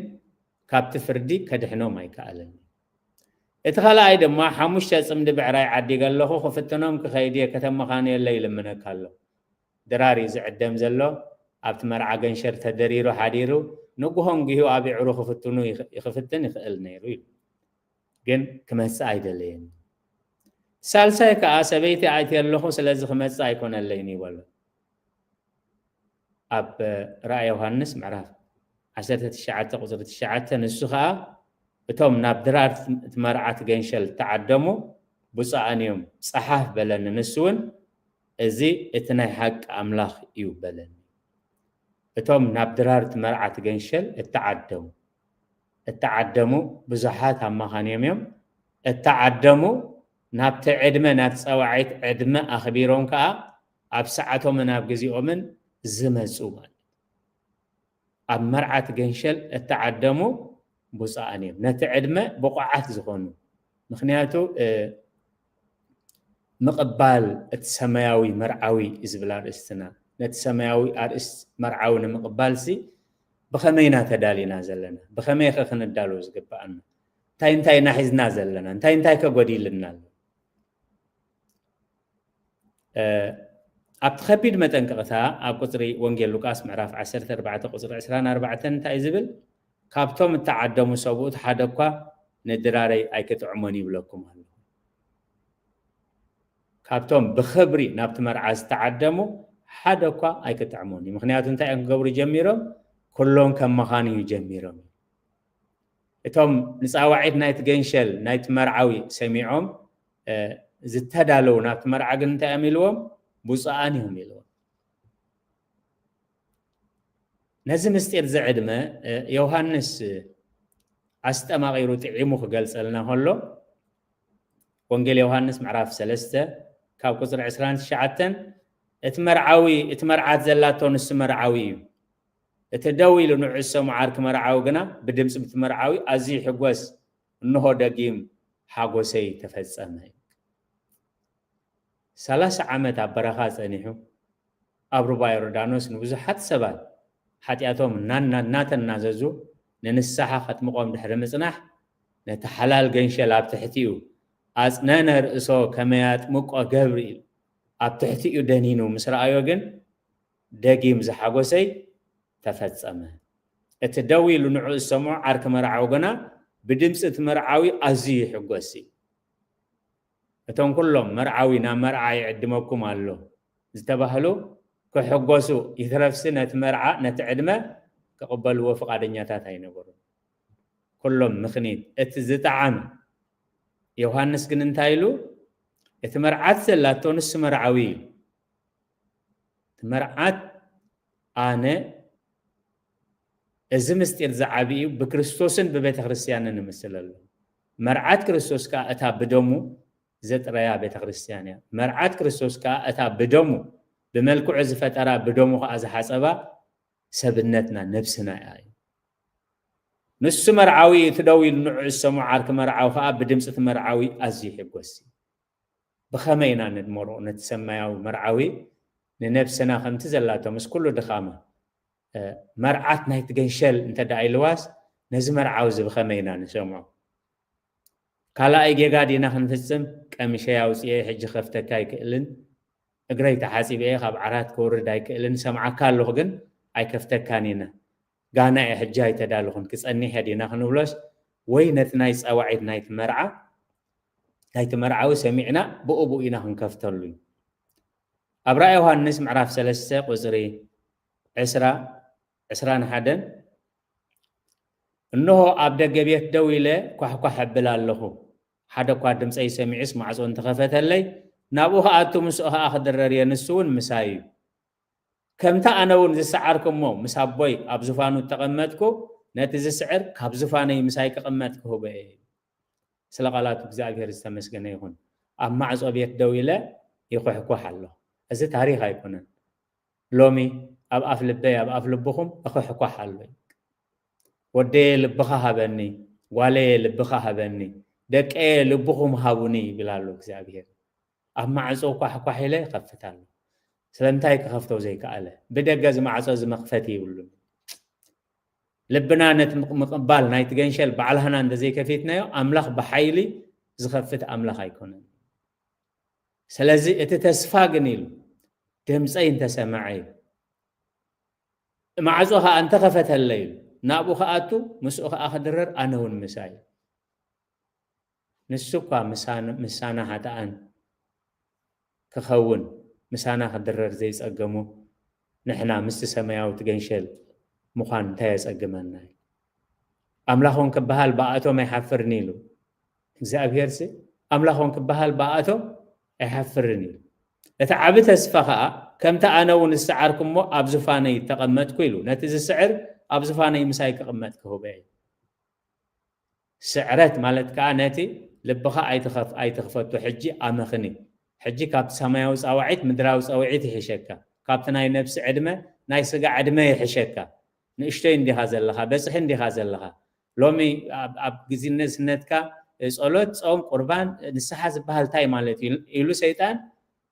ካብቲ ፍርዲ ከድሕኖም ኣይከኣለን። እቲ ካልኣይ ድማ ሓሙሽተ ጽምዲ ብዕራይ ዓዲገ ኣለኹ፣ ክፍትኖም ክኸይድ እየ፣ ከተመኻንየለይ ይልምነካ ኣለኹ። ድራር እዩ ዝዕደም ዘሎ። ኣብቲ መርዓ ገንሸል ተደሪሩ ሓዲሩ፣ ንግሆ ንግሆ ኣብ ይዕሩ ክፍትኑ ይኽ-፣ ክፍትን ይኽእል ነይሩ እዩ። ግን ክመጽእ ኣይደለየን። ሳልሳይ ከኣ ሰበይቲ ኣትየ ኣለኹ፣ ስለዚ ክመጽእ ኣይኮነለይን እዩ በሎ። ኣብ ራእይ ዮሃንስ ምዕራፍ ዓሰርተ ትሽዓተ ቁጽሪ ትሽዓተ፣ ንሱ ከኣ እቶም ናብ ድራር እቲ መርዓ እቲ ገንሸል እተዓደሙ ብፁዓን እዮም፣ ጸሓፍ በለኒ። ንሱ እውን እዚ እቲ ናይ ሓቂ ኣምላኽ እዩ በለኒ። እቶም ናብ ድራር እቲ መርዓ እቲ ገንሸል እተዓደሙ፣ እተዓደሙ ብዙሓት ኣማኻንዮም እዮም። እተዓደሙ ናብቲ ዕድመ፣ ናብቲ ጸዋዒት ዕድመ ኣኽቢሮም ከኣ ኣብ ሰዓቶምን ኣብ ግዜኦምን ዝመጹ ማለት። ኣብ መርዓት ገንሸል እተዓደሙ ብፁዓን እዮም፣ ነቲ ዕድመ ብቑዓት ዝኾኑ። ምኽንያቱ፣ እ፣ ምቕባል እቲ ሰማያዊ መርዓዊ እዩ ዝብል ኣርእስትና። ነቲ ሰማያዊ ኣርእስት መርዓዊ ንምቕባልሲ ብኸመይ ኢና ተዳሊና ዘለና? ብኸመይ ኸ ክንዳሎ ዝግብኣና? እንታይ እንታይ ኢና ሒዝና ዘለና? እንታይ እንታይ ከ ጎዲልና ኣሎ? እ፣ ኣብቲ ከቢድ መጠንቀቕታ ኣብ ቁጽሪ ወንጌል ሉቃስ ምዕራፍ ዓሰርተ ኣርባዕተ ቁጽሪ ዕስራን ኣርባዕተን እንታይ እዩ ዝብል? "ካብቶም እተዓደሙ ሰብኡት ሓደ እኳ ንድራረይ ኣይክጥዕሞን ይብለኩም ኣለኹ።" ካብቶም ብኽብሪ ናብቲ መርዓ ዝተዓደሙ ሓደ እኳ ኣይክጥዕሞን እዩ። ምኽንያቱ እንታይ እዮም ክገብሩ ጀሚሮም? ኩሎም ከመኻንዩ ጀሚሮም። እቶም ንጻዋዒት ናይቲ ገንሸል ናይቲ መርዓዊ ሰሚዖም፣ እ፣ ዝተዳለዉ ናብቲ መርዓ ግን እንታይ እዮም ኢልዎም? ብፁዓን እዮም ኢልዎም። ነዚ ምስጢር እዚ ዕድመ፣ እ፣ ዮሃንስ ኣስጠማቒሩ ጥዒሙ ክገልጸልና ከሎ፣ ወንጌል ዮሃንስ ምዕራፍ ሰለስተ ካብ ቁጽሪ ዕስራን ትሽዓተን፣ እቲ መርዓዊ፣ እቲ መርዓት ዘላቶ ንሱ መርዓዊ እዩ። እቲ ደው ኢሉ ንዑ ዝሰምዖ ዓርኪ መርዓዊ ግና ብድምጺ እቲ መርዓዊ ኣዝዩ ይሕጎስ፣ እንሆ ደጊም ሓጎሰይ ተፈጸመ። ሰላሳ ዓመት ኣብ በረኻ ጸኒሑ፣ ኣብ ሩባ ዮርዳኖስ ንብዙሓት ሰባት ሓጢኣቶም እናና-፣ እናተናዘዙ ንንስሓ ከጥምቖም ድሕሪ ምጽናሕ፣ ነቲ ሓላል ገንሸል ኣብ ትሕቲኡ፣ "ኣጽነነ ርእሶ ከመ ያጥምቆ ገብር" ኢሉ ኣብ ትሕቲኡ ደኒኑ ምስ ረኣዮ ግን፣ ደጊም ዝሓጎሰይ ተፈጸመ። እቲ ደው ኢሉ ንዕኡ ዝሰምዖ ዓርኪ መርዓዊ ግና ብድምጺ እቲ መርዓዊ ኣዝዩ ይሕጎስ እዩ። እቶም ኩሎም መርዓዊ ናብ መርዓ ይዕድመኩም ኣሎ ዝተባህሉ ክሕጎሱ ይትረፍሲ ነቲ መርዓ፣ ነቲ ዕድመ ክቕበልዎ ፍቓደኛታት ኣይነበሩን። ኩሎም ምኽኒት እቲ ዝጠዓም። ዮሃንስ ግን እንታይ ኢሉ? "እቲ መርዓት ዘላቶ ንሱ መርዓዊ እዩ። እቲ መርዓት ኣነ፣ እዚ ምስጢር ዝዓቢ እዩ፣ ብክርስቶስን ብቤተ ክርስቲያንን እምስል ኣሎ። መርዓት ክርስቶስ ከኣ እታ ብደሙ ዘጥረያ ቤተ ክርስቲያን እያ። መርዓት ክርስቶስ ከኣ እታ ብደሙ፣ ብመልክዑ ዝፈጠራ፣ ብደሙ ከኣ ዝሓጸባ ሰብነትና፣ ነብስና እያ" እዩ። ንሱ መርዓዊ እዩ፣ እቲ ደው ኢሉ ንዑ ዝሰምዖ ዓርኪ መርዓዊ ከኣ ብድምጺ እቲ መርዓዊ ኣዝዩ ይሕጎስ እዩ። ብኸመይ ኢና ነድመሮ ነቲ ሰማያዊ መርዓዊ ንነብስና ከምቲ ዘላቶ ምስ ኩሉ ድኻማ? እ፣ መርዓት ናይቲ ገንሸል እንተ ደኣ ኢልዋስ፣ ነዚ መርዓዊ እዚ ብኸመይ ኢና ንሰምዖ? ካልኣይ ጌጋ ዲና ክንፍጽም? ቀሚሸይ ኣውጽኤ ሕጂ ከፍተካ ኣይክእልን፣ እግረይ ተሓጺበ እየ፣ ካብ ዓራት ክወርድ ኣይክእልን፣ ሰምዓካ ኣለኹ ግን ኣይከፍተካን ኢና። ጋና እየ ሕጂ ኣይተዳለኹን፣ ክጸኒሕ እየ ዲና ክንብሎስ፣ ወይ ነቲ ናይ ጸዋዒት ናይቲ መርዓ፣ ናይቲ መርዓዊ ሰሚዕና ብኡ ብኡ ኢና ክንከፍተሉ እዩ። ኣብ ራእይ ዮሃንስ ምዕራፍ ሰለስተ ቁጽሪ ዕስራ፣ ዕስራን ሓደን፣ እንሆ ኣብ ደገ ቤት ደው ኢለ ኳሕኳሕ እብል ኣለኹ። ሓደ እኳ ድምፀይ ሰሚዑስ ማዕፆ እንተኸፈተለይ፣ ናብኡ ክኣቱ ምስኡ ኸዓ ክድረር እየ፣ ንሱ እውን ምሳይ እዩ። ከምቲ ኣነ እውን ዝሰዓርኩ እሞ ምስ ኣቦይ ኣብ ዙፋኑ እተቐመጥኩ፣ ነቲ ዝስዕር ካብ ዙፋነይ ምሳይ ክቕመጥ ክህቦ እየ። ስለ ቃላቱ እግዚኣብሔር ዝተመስገነ ይኹን። ኣብ ማዕጾ ቤት ደው ኢለ ይኹሕኳሕ ኣሎ። እዚ ታሪኽ ኣይኮነን። ሎሚ ኣብ ኣፍ ልበይ፣ ኣብ ኣፍ ልብኹም እኹሕኳሕ ኣሎ። ወደየ ልብኻ ሃበኒ፣ ጓለየ ልብኻ ሃበኒ፣ ደቀየ ልብኹም ሃቡኒ ይብል ኣሎ እግዚኣብሔር። ኣብ ማዕጾ ኳሕኳሕ ኢለ ይኸፍት ኣሎ። ስለምንታይ ክኸፍቶ ዘይከኣለ? ብደገ እዚ ማዕጾ እዚ መኽፈቲ ይብሉን። ልብና ነቲ ምቕ-፣ ምቕባል ናይቲ ገንሸል ባዕልህና እንተዘይከፊትናዮ፣ ኣምላኽ ብሓይሊ ዝኸፍት ኣምላኽ ኣይኮነን። ስለዚ እቲ ተስፋ ግን ኢሉ፣ ድምፀይ እንተሰምዐ ኢሉ፣ ማዕጾ ኸዓ እንተኸፈተለይ ኢሉ፣ ናብኡ ክኣቱ፣ ምስኡ ኸዓ ክድረር፣ ኣነ እውን ምሳይ። ንሱ እኳ ምሳን-፣ ምሳና ኃጥኣን ክኸውን፣ ምሳና ክድረር ዘይጸገሞ፣ ንሕና ምስቲ ሰማያዊት ገንሸል ምዃን እንታይ የጸግመና እዩ? ኣምላኾም ክበሃል ብኣቶም ኣይሓፍርን ኢሉ እግዚኣብሔርሲ፣ ኣምላኾም ክበሃል ብኣቶም ኣይሓፍርን ኢሉ። እቲ ዓቢ ተስፋ ኸኣ፣ ከምቲ ኣነ እውን ዝሰዓርኩ እሞ ኣብ ዙፋነይ እተቐመጥኩ ኢሉ፣ ነቲ ዝስዕር ኣብ ዙፋነይ ምሳይ ክቕመጥ ክህቦ እዩ። ስዕረት ማለት ከኣ ነቲ ልብኻ ኣይትኸፍ-፣ ኣይትኽፈቶ፣ ሕጂ ኣመኽኒ። ሕጂ ካብቲ ሰማያዊ ጻውዒት ምድራዊ ጻውዒት ይሕሸካ። ካብቲ ናይ ነብሲ ዕድመ፣ ናይ ስጋ ዕድመ ይሕሸካ። ንእሽቶይ እንዲኻ ዘለኻ፣ በጽሒ እንዲኻ ዘለኻ። ሎሚ ኣብ፣ ኣብ ግዜ ንእስነትካ ጸሎት፣ ጾም፣ ቁርባን፣ ንስሓ ዝበሃል እንታይ ማለት እዩ? ኢሉ ሰይጣን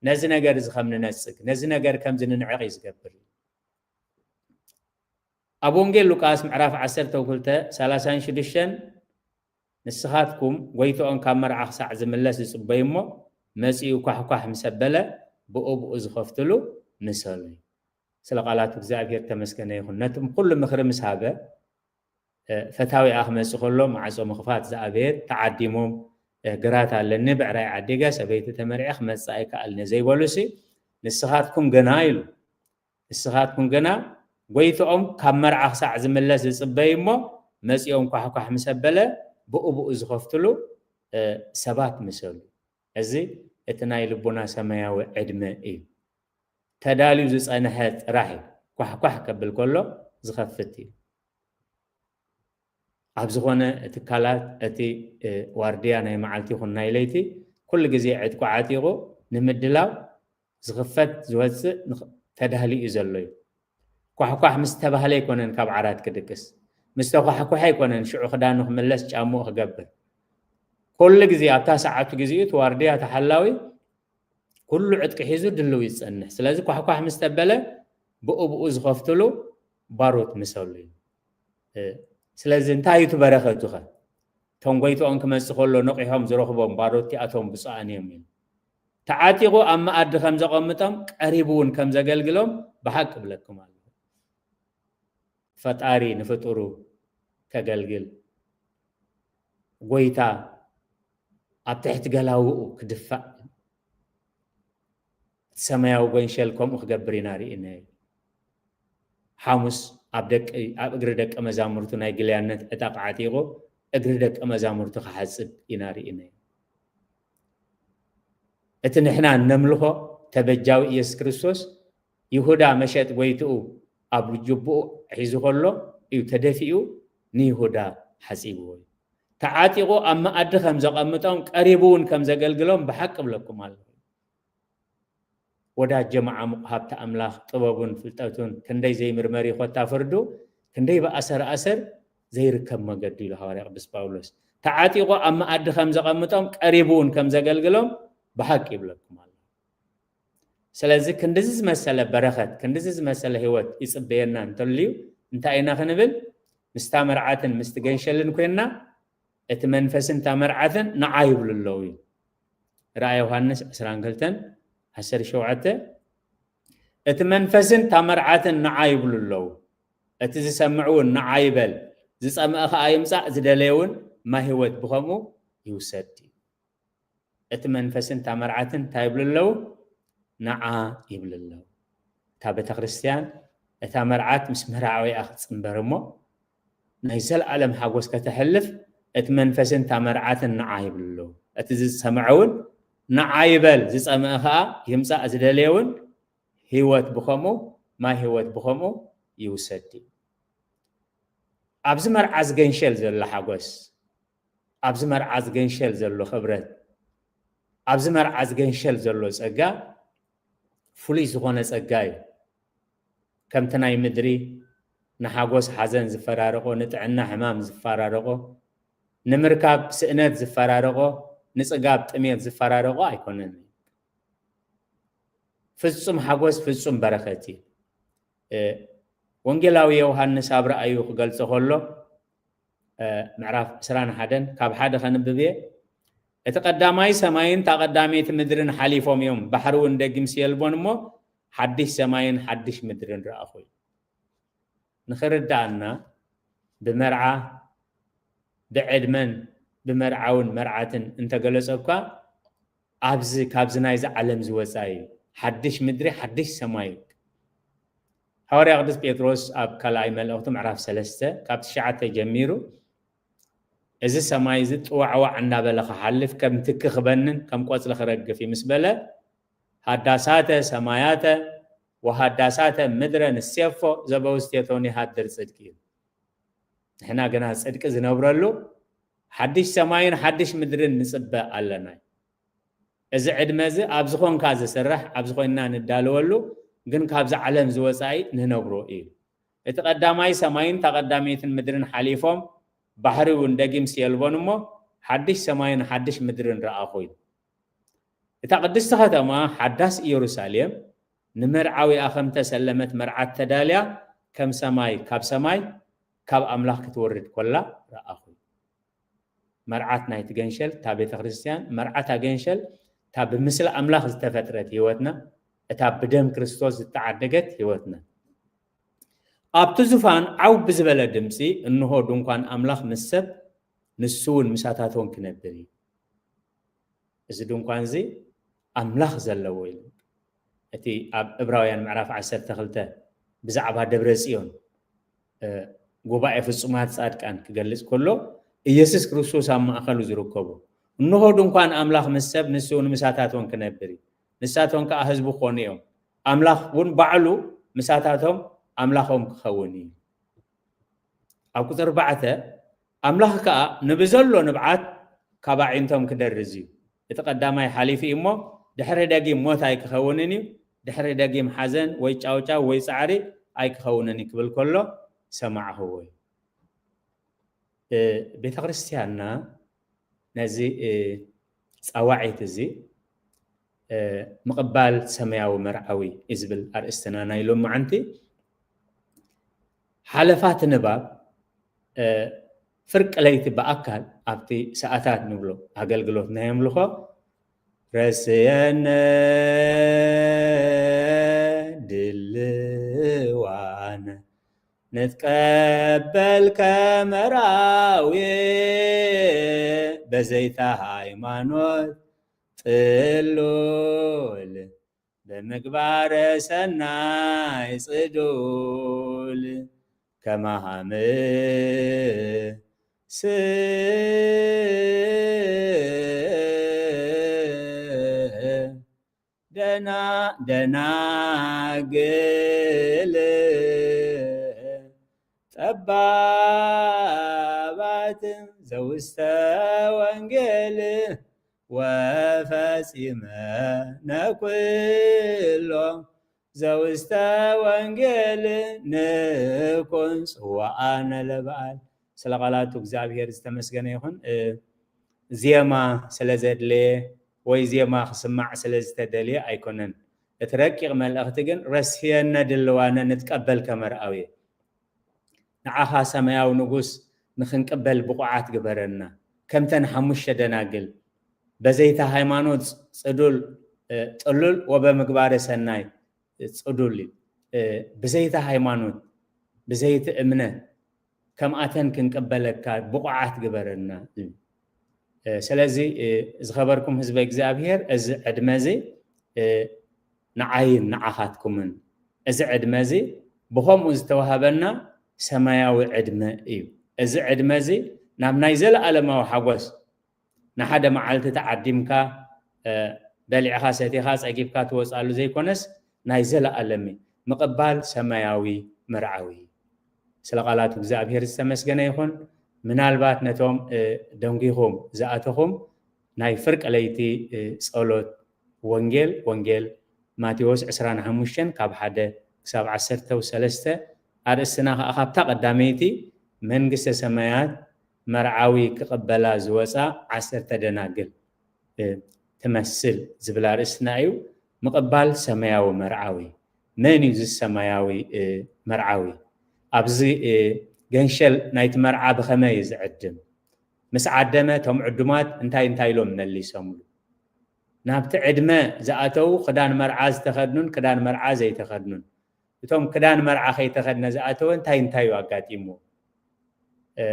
ነዚ ነገር እዚ ከም ንነጽግ፣ ነዚ ነገር ከምዚ ንንዕቕ እዩ ዝገብር። ኣብ ወንጌል ሉቃስ ምዕራፍ ዓሰርተ ክልተ ሰላሳን ሽዱሽተን፣ "ንስኻትኩም ጎይትኦም ካብ መርዓ ክሳዕ ዝምለስ ዝጽበዩ እሞ፣ መጺኡ ኳሕኳሕ ምስ ኣበለ፣ ብኡ ብኡ ዝኸፍትሉ ምሰሉ" እዩ። ስለ ቃላት እግዚኣብሔር ተመስገነ ይኹን። ነቲ ኩሉ ምኽሪ ምስ ሃበ፣ እ፣ ፈታዊኣ ክመጽእ ከሎ፣ ማዕጾ ምኽፋት ዝኣበየት ተዓዲሞም፣ እ፣ ግራት ኣለኒ፣ ብዕራይ ዓዲገ፣ ሰበይቲ ተመርዕየ ክመጽእ ኣይከኣልኒ ዘይበሉሲ፣ ንስኻትኩም ግና ኢሉ። ንስኻትኩም ግና ጎይትኦም ካብ መርዓ ክሳዕ ዝምለስ ዝጽበዩ እሞ፣ መጺኦም ኳሕኳሕ ምስ ኣበለ፣ ብኡ ብኡ ዝኸፍትሉ፣ እ፣ ሰባት ምሰሉ። እዚ እቲ ናይ ልቡና ሰማያዊ ዕድመ እዩ። ተዳልዩ ዝጸንሐ ጥራሕ እዩ ኳሕኳሕ ከብል ከሎ ዝኸፍት እዩ። ኣብ ዝኾነ ትካላት እቲ፣ እ፣ ዋርድያ ናይ መዓልቲ ይኹን ናይ ለይቲ ኩሉ ግዜ ዕጥቁ ዓጢቑ ንምድላው ዝኽፈት ዝወጽእ ንኽ-፣ ተዳልዩ እዩ ዘሎ እዩ። ኳሕኳሕ ምስ ተባህለ ኣይኮነን ካብ ዓራት ክድቅስ፣ ምስ ተኳሕኩሐ ኣይኮነን ሽዑ ክዳኑ ክምለስ ጫምኡ ክገብር። ኩሉ ግዜ ኣብታ ሰዓቱ ግዜኡ እቲ ዋርድያ ተሓላዊ ኩሉ ዕጥቂ ሒዙ ድልው ይጸንሕ። ስለዚ ኳሕኳሕ ምስ ተበለ ብኡ ብኡ ዝኸፍትሉ ባሮት ምሰሉ እዩ። እ፣ ስለዚ እንታይ እዩ እቲ በረኸቱ ኸ? እቶም ጎይትኦም ክመጽእ ከሎ ነቒሖም ዝረኽቦም ባሮት እቲኣቶም ብፁዓን እዮም እዩ። ተዓጢቑ ኣብ መኣዲ ከም ዘቐምጦም ቀሪቡ እውን ከም ዘገልግሎም ብሓቂ እብለኩም ኣለኹ። ፈጣሪ ንፍጡሩ ከገልግል፣ ጎይታ ኣብ ትሕቲ ገላውኡ ክድፋእ፣ እቲ ሰማያዊ ጎንሸል ከምኡ ክገብር ኢና ርኢናዮ። ሓሙስ ኣብ ደቂ-፣ ኣብ እግሪ ደቂ መዛሙርቱ ናይ ግልያነት ዕጣቕ ዓጢቑ እግሪ ደቂ መዛሙርቱ ክሓጽብ ኢና ርኢናዮ። እቲ ንሕና እነምልኾ ተበጃዊ ኢየሱስ ክርስቶስ፣ ይሁዳ መሸጥ ጎይትኡ ኣብ ጅቡኡ ሒዙ ከሎ እዩ ተደፊኡ ንይሁዳ ሓጺብዎ እዩ። ተዓጢቑ ኣብ መኣዲ ከም ዘቐምጦም ቀሪቡ እውን ከም ዘገልግሎም ብሓቂ እብለኩም ኣለኹ። ወዳጀ መዓሙቕ ሃብቲ ኣምላኽ ጥበቡን ፍልጠቱን ክንደይ ዘይምርመር እዩ ኮታ ፍርዱ፣ ክንደይ ብኣሰር ኣሰር ዘይርከብ መገዱ ኢሉ ሃዋርያ ቅዱስ ጳውሎስ። ተዓጢቑ ኣብ መኣዲ ከም ዘቐምጦም ቀሪቡ እውን ከም ዘገልግሎም ብሓቂ ይብለኩም ኣለኹ። ስለዚ ክንድዚ ዝመሰለ በረኸት፣ ክንድዚ ዝመሰለ ህይወት ይጽበየና እንተልዩ እንታይ ኢና ክንብል? ምስታ መርዓትን ምስቲ ገንሸልን ኮይንና እቲ መንፈስን እታ መርዓትን ንዓ ይብሉ ኣለዉ እዩ። ራእይ ዮሃንስ ዕስራን ክልተን ዓሰርተ ሸውዓተ፣ "እቲ መንፈስን እታ መርዓትን ንዓ ይብሉ ኣለዉ። እቲ ዝሰምዕ እውን ንዓ ይበል፣ ዝጸምአ ኸኣ ይምጻእ፣ ዝደለየ እውን ማይ ህይወት ብኸምኡ ይውሰድ" እዩ። እቲ መንፈስን እታ መርዓትን እንታይ ይብሉ ኣለዉ? ንዓ ይብሉ ኣለዉ። እታ ቤተ ክርስቲያን እታ መርዓት ምስ መርዓዊኣ ክትጽንበር እሞ፣ ናይ ዘለኣለም ሓጎስ ከተሕልፍ፣ እቲ መንፈስን እታ መርዓትን ንዓ ይብሉ ኣለዉ። እቲ ዝሰምዐ እውን ንዓ ይበል፣ ዝጸምአ ኸኣ ይምጻእ፣ ዝደለየ እውን ህይወት ብኸምኡ፣ ማይ ህይወት ብኸምኡ ይውሰድ እዩ። ኣብዚ መርዓ ዝገንሸል ዘሎ ሓጎስ፣ ኣብዚ መርዓ ዝገንሸል ዘሎ ክብረት፣ ኣብዚ መርዓ ዝገንሸል ዘሎ ጸጋ ፍሉይ ዝኾነ ጸጋ እዩ። ከምቲ ናይ ምድሪ ንሓጎስ ሓዘን ዝፈራረቆ፣ ንጥዕና ሕማም ዝፈራረቆ፣ ንምርካብ ስእነት ዝፈራረቆ፣ ንጽጋብ ጥሜት ዝፈራረቆ ኣይኮነን። ፍጹም ሓጎስ፣ ፍጹም በረኸት እዩ። እ፣ ወንጌላዊ ዮሃንስ ኣብ ራእዩ ክገልጾ ከሎ፣ እ፣ ምዕራፍ ዕስራን ሓደን ካብ ሓደ ከንብብ እየ። እቲ ቀዳማይ ሰማይን እታ ቀዳመይቲ ምድርን ሓሊፎም እዮም፣ ባሕሪ እውን ደጊምሲ የልቦን እሞ፣ ሓድሽ ሰማይን ሓድሽ ምድርን ረኣኹ እዩ። ንኽርድኣና፣ ብመርዓ፣ ብዕድመን ብመርዓውን መርዓትን እንተገለጸ እኳ፣ ኣብዚ፣ ካብዚ ናይዚ ዓለም ዝወጻ እዩ። ሓድሽ ምድሪ፣ ሓድሽ ሰማይ እዩ። ሃዋርያ ቅዱስ ጴጥሮስ ኣብ ካልኣይ መልእኽቱ ምዕራፍ ሰለስተ ካብ ትሽዓተ ጀሚሩ፣ እዚ ሰማይ እዚ ጥዋዕዋዕ እናበለ ክሓልፍ፣ ከም ትኪ ክበንን ከም ቆጽሊ ክረግፍ እዩ ምስ በለ፣ ሃዳሳተ ሰማያተ ወሃዳሳተ ምድረ ንሴፎ ዘበውስቴቶን ይሃድር ጽድቂ እዩ። ንሕና ግና ጽድቂ ዝነብረሉ ሓድሽ ሰማይን ሓድሽ ምድርን ንጽበ ኣለና። እዚ ዕድመ እዚ ኣብ ዝኾንካ ዝስራሕ፣ ኣብ ዝኾንና ንዳለወሉ፣ ግን ካብዚ ዓለም ዝወጻኢ ንነብሮ እዩ። እቲ ቀዳማይ ሰማይን እታ ቀዳመይትን ምድርን ሓሊፎም፣ ባሕሪ እውን ደጊምሲ የልቦን እሞ፣ ሓድሽ ሰማይን ሓድሽ ምድርን ረኣኹ ኢሉ። እታ ቅድስቲ ከተማ ሓዳስ ኢየሩሳሌም ንመርዓዊኣ ከም ተሰለመት፣ መርዓት ተዳልያ፣ ከም ሰማይ፣ ካብ ሰማይ፣ ካብ ኣምላኽ ክትወርድ ኮላ ረኣኹ። መርዓት ናይቲ ገንሸል፣ እታ ቤተ ክርስቲያን፣ መርዓት ኣገንሸል፣ እታ ብምስሊ ኣምላኽ ዝተፈጥረት ህይወትና፣ እታ ብደም ክርስቶስ ዝተዓደገት ህይወትና። ኣብቲ ዙፋን ዓው ብዝበለ ድምጺ፣ እንሆ ድንኳን ኣምላኽ ምስ ሰብ፣ ንሱ እውን ምሳታቶም ክነብር እዩ። እዚ ድንኳን እዚ ኣምላኽ ዘለዎ ኢሉ። እቲ ኣብ ዕብራውያን ምዕራፍ ዓሰርተ ክልተ ብዛዕባ ደብረ ጽዮን፣ እ፣ ጉባኤ ፍጹማት ጻድቃን ክገልጽ ከሎ፣ ኢየሱስ ክርስቶስ ኣብ ማእከሉ ዝርከቡ። እንሆ ድንኳን ኣምላኽ ምስ ሰብ፣ ንሱ እውን ምሳታቶም ክነብር እዩ። ንሳቶም ከኣ ህዝቡ ክኾኑ እዮም። ኣምላኽ እውን ባዕሉ ምሳታቶም ኣምላኾም ክኸውን እዩ። ኣብ ቁጽሪ ኣርባዕተ፣ ኣምላኽ ከኣ ንብዘሎ ንብዓት ካብ ኣዒንቶም ክደርዝ እዩ። እቲ ቀዳማይ ሓሊፉ እዩ እሞ፣ ድሕሪ ደጊም ሞት ኣይክኸውንን እዩ፣ ድሕሪ ደጊም ሓዘን ወይ ጫውጫው ወይ ጻዕሪ ኣይክኸውንን እዩ ክብል ከሎ ሰማዕኽዎ እዩ። እ፣ ቤተ ክርስቲያንና ነዚ፣ እ፣ ጻዋዒት እዚ፣ እ፣ ምቕባል ሰማያዊ መርዓዊ እዩ ዝብል ኣርእስትና ናይ ሎማዓንቲ። ሓለፋት ንባብ፣ እ፣ ፍርቂ ለይቲ ብኣካል ኣብቲ ሰዓታት ንብሎ ኣገልግሎት ናይ ኣምልኾ፣ ረስየነ ድልዋነ ንትቀበል ከመራዊ በዘይታ ሃይማኖት ጥሉል ብምግባረ ሰናይ ጽዱል ከማሃም ስ ደና ደናግል ጠባባት ዘውስተ ወንጌል ወፈጺመ ነኩሎ ዘውስተ ወንጌል ንኩን ጽዋኣነ ለበዓል። ስለ ቃላቱ እግዚኣብሔር ዝተመስገነ ይኹን። እ፣ ዜማ ስለ ዘድለየ ወይ ዜማ ክስማዕ ስለ ዝተደልየ ኣይኮነን። እቲ ረቂቕ መልእኽቲ ግን ረስየነ ድልዋነ ንትቀበል ከመርኣዊ ንዓኻ ሰማያዊ ንጉስ ንኽንቅበል ብቑዓት ግበረና። ከምተን ሓሙሽተ ደናግል በዘይታ ሃይማኖት ጽዱል፣ እ፣ ጥሉል ወበምግባረ ሰናይ ጽዱል እዩ። እ፣ ብዘይታ ሃይማኖት፣ ብዘይቲ እምነት ከምኣተን ክንቅበለካ ብቑዓት ግበረና። እ፣ ስለዚ፣ እ፣ ዝኸበርኩም ህዝበ እግዚኣብሔር፣ እዚ ዕድመ እዚ፣ እ፣ ንዓይን ንዓኻትኩምን፣ እዚ ዕድመ እዚ ብኸምኡ ዝተዋህበና ሰማያዊ ዕድመ እዩ። እዚ ዕድመ እዚ ናብ ናይ ዘለኣለማዊ ሓጎስ ንሓደ መዓልቲ ተዓዲምካ፣ እ፣ በሊዕኻ ሰቲኻ ጸጊብካ ትወጽኣሉ ዘይኮነስ፣ ናይ ዘለኣለም እዩ። ምቕባል ሰማያዊ መርዓዊ። ስለ ቃላቱ እግዚኣብሔር ዝተመስገነ ይኹን። ምናልባት ነቶም፣ እ፣ ደንጒኹም ዝኣተኹም ናይ ፍርቂ ለይቲ፣ እ፣ ጸሎት ወንጌል፣ ወንጌል ማቴዎስ ዕስራን ሓሙሽተን ካብ ሓደ ክሳብ ዓሰርተ ሰለስተ፣ ኣርእስትና ከኣ ካብታ ቀዳመይቲ መንግስተ ሰማያት መርዓዊ ክቕበላ ዝወጻ ዓሰርተ ደናግል፣ እ፣ ትመስል ዝብል ኣርእስትና እዩ። ምቕባል ሰማያዊ መርዓዊ። መን እዩ እዚ ሰማያዊ፣ እ፣ መርዓዊ? ኣብዚ፣ እ፣ ገንሸል ናይቲ መርዓ ብኸመይ እዩ ዝዕድም? ምስ ዓደመ እቶም ዕዱማት እንታይ እንታይ ኢሎም መሊሶምሉ? ናብቲ ዕድመ ዝኣተዉ ክዳን መርዓ ዝተኸድኑን ክዳን መርዓ ዘይተኸድኑን። እቶም ክዳን መርዓ ከይተኸድነ ዝኣተወ እንታይ እንታይ እዩ ኣጋጢምዎ? እ፣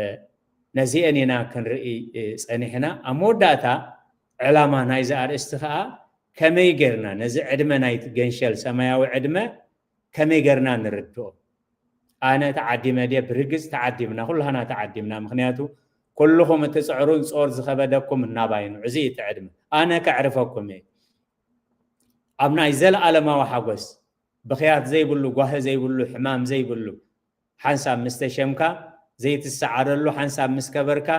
ነዚአን ኢና ክንርኢ፣ እ፣ ጸኒሕና። ኣብ መወዳእታ ዕላማ ናይዚ ኣርእስቲ ከኣ ከመይ ጌርና ነዚ ዕድመ ናይቲ ገንሸል ሰማያዊ ዕድመ ከመይ ጌርና ንርድኦ? ኣነ ተዓዲመ ድየ? ብርግጽ ተዓዲምና፣ ኩላህና ተዓዲምና። ምኽንያቱ ኩልኹም እትጽዕሩን ጾር ዝኸበደኩም እናባይኑ፣ እዚ እዩ እቲ ዕድመ። ኣነ ከዕርፈኩም እየ። ኣብ ናይ ዘለኣለማዊ ሓጎስ፣ ብኽያት ዘይብሉ፣ ጓሂ ዘይብሉ፣ ሕማም ዘይብሉ፣ ሓንሳብ ምስ ተሸምካ ዘይትሰዓረሉ፣ ሓንሳብ ምስ ከበርካ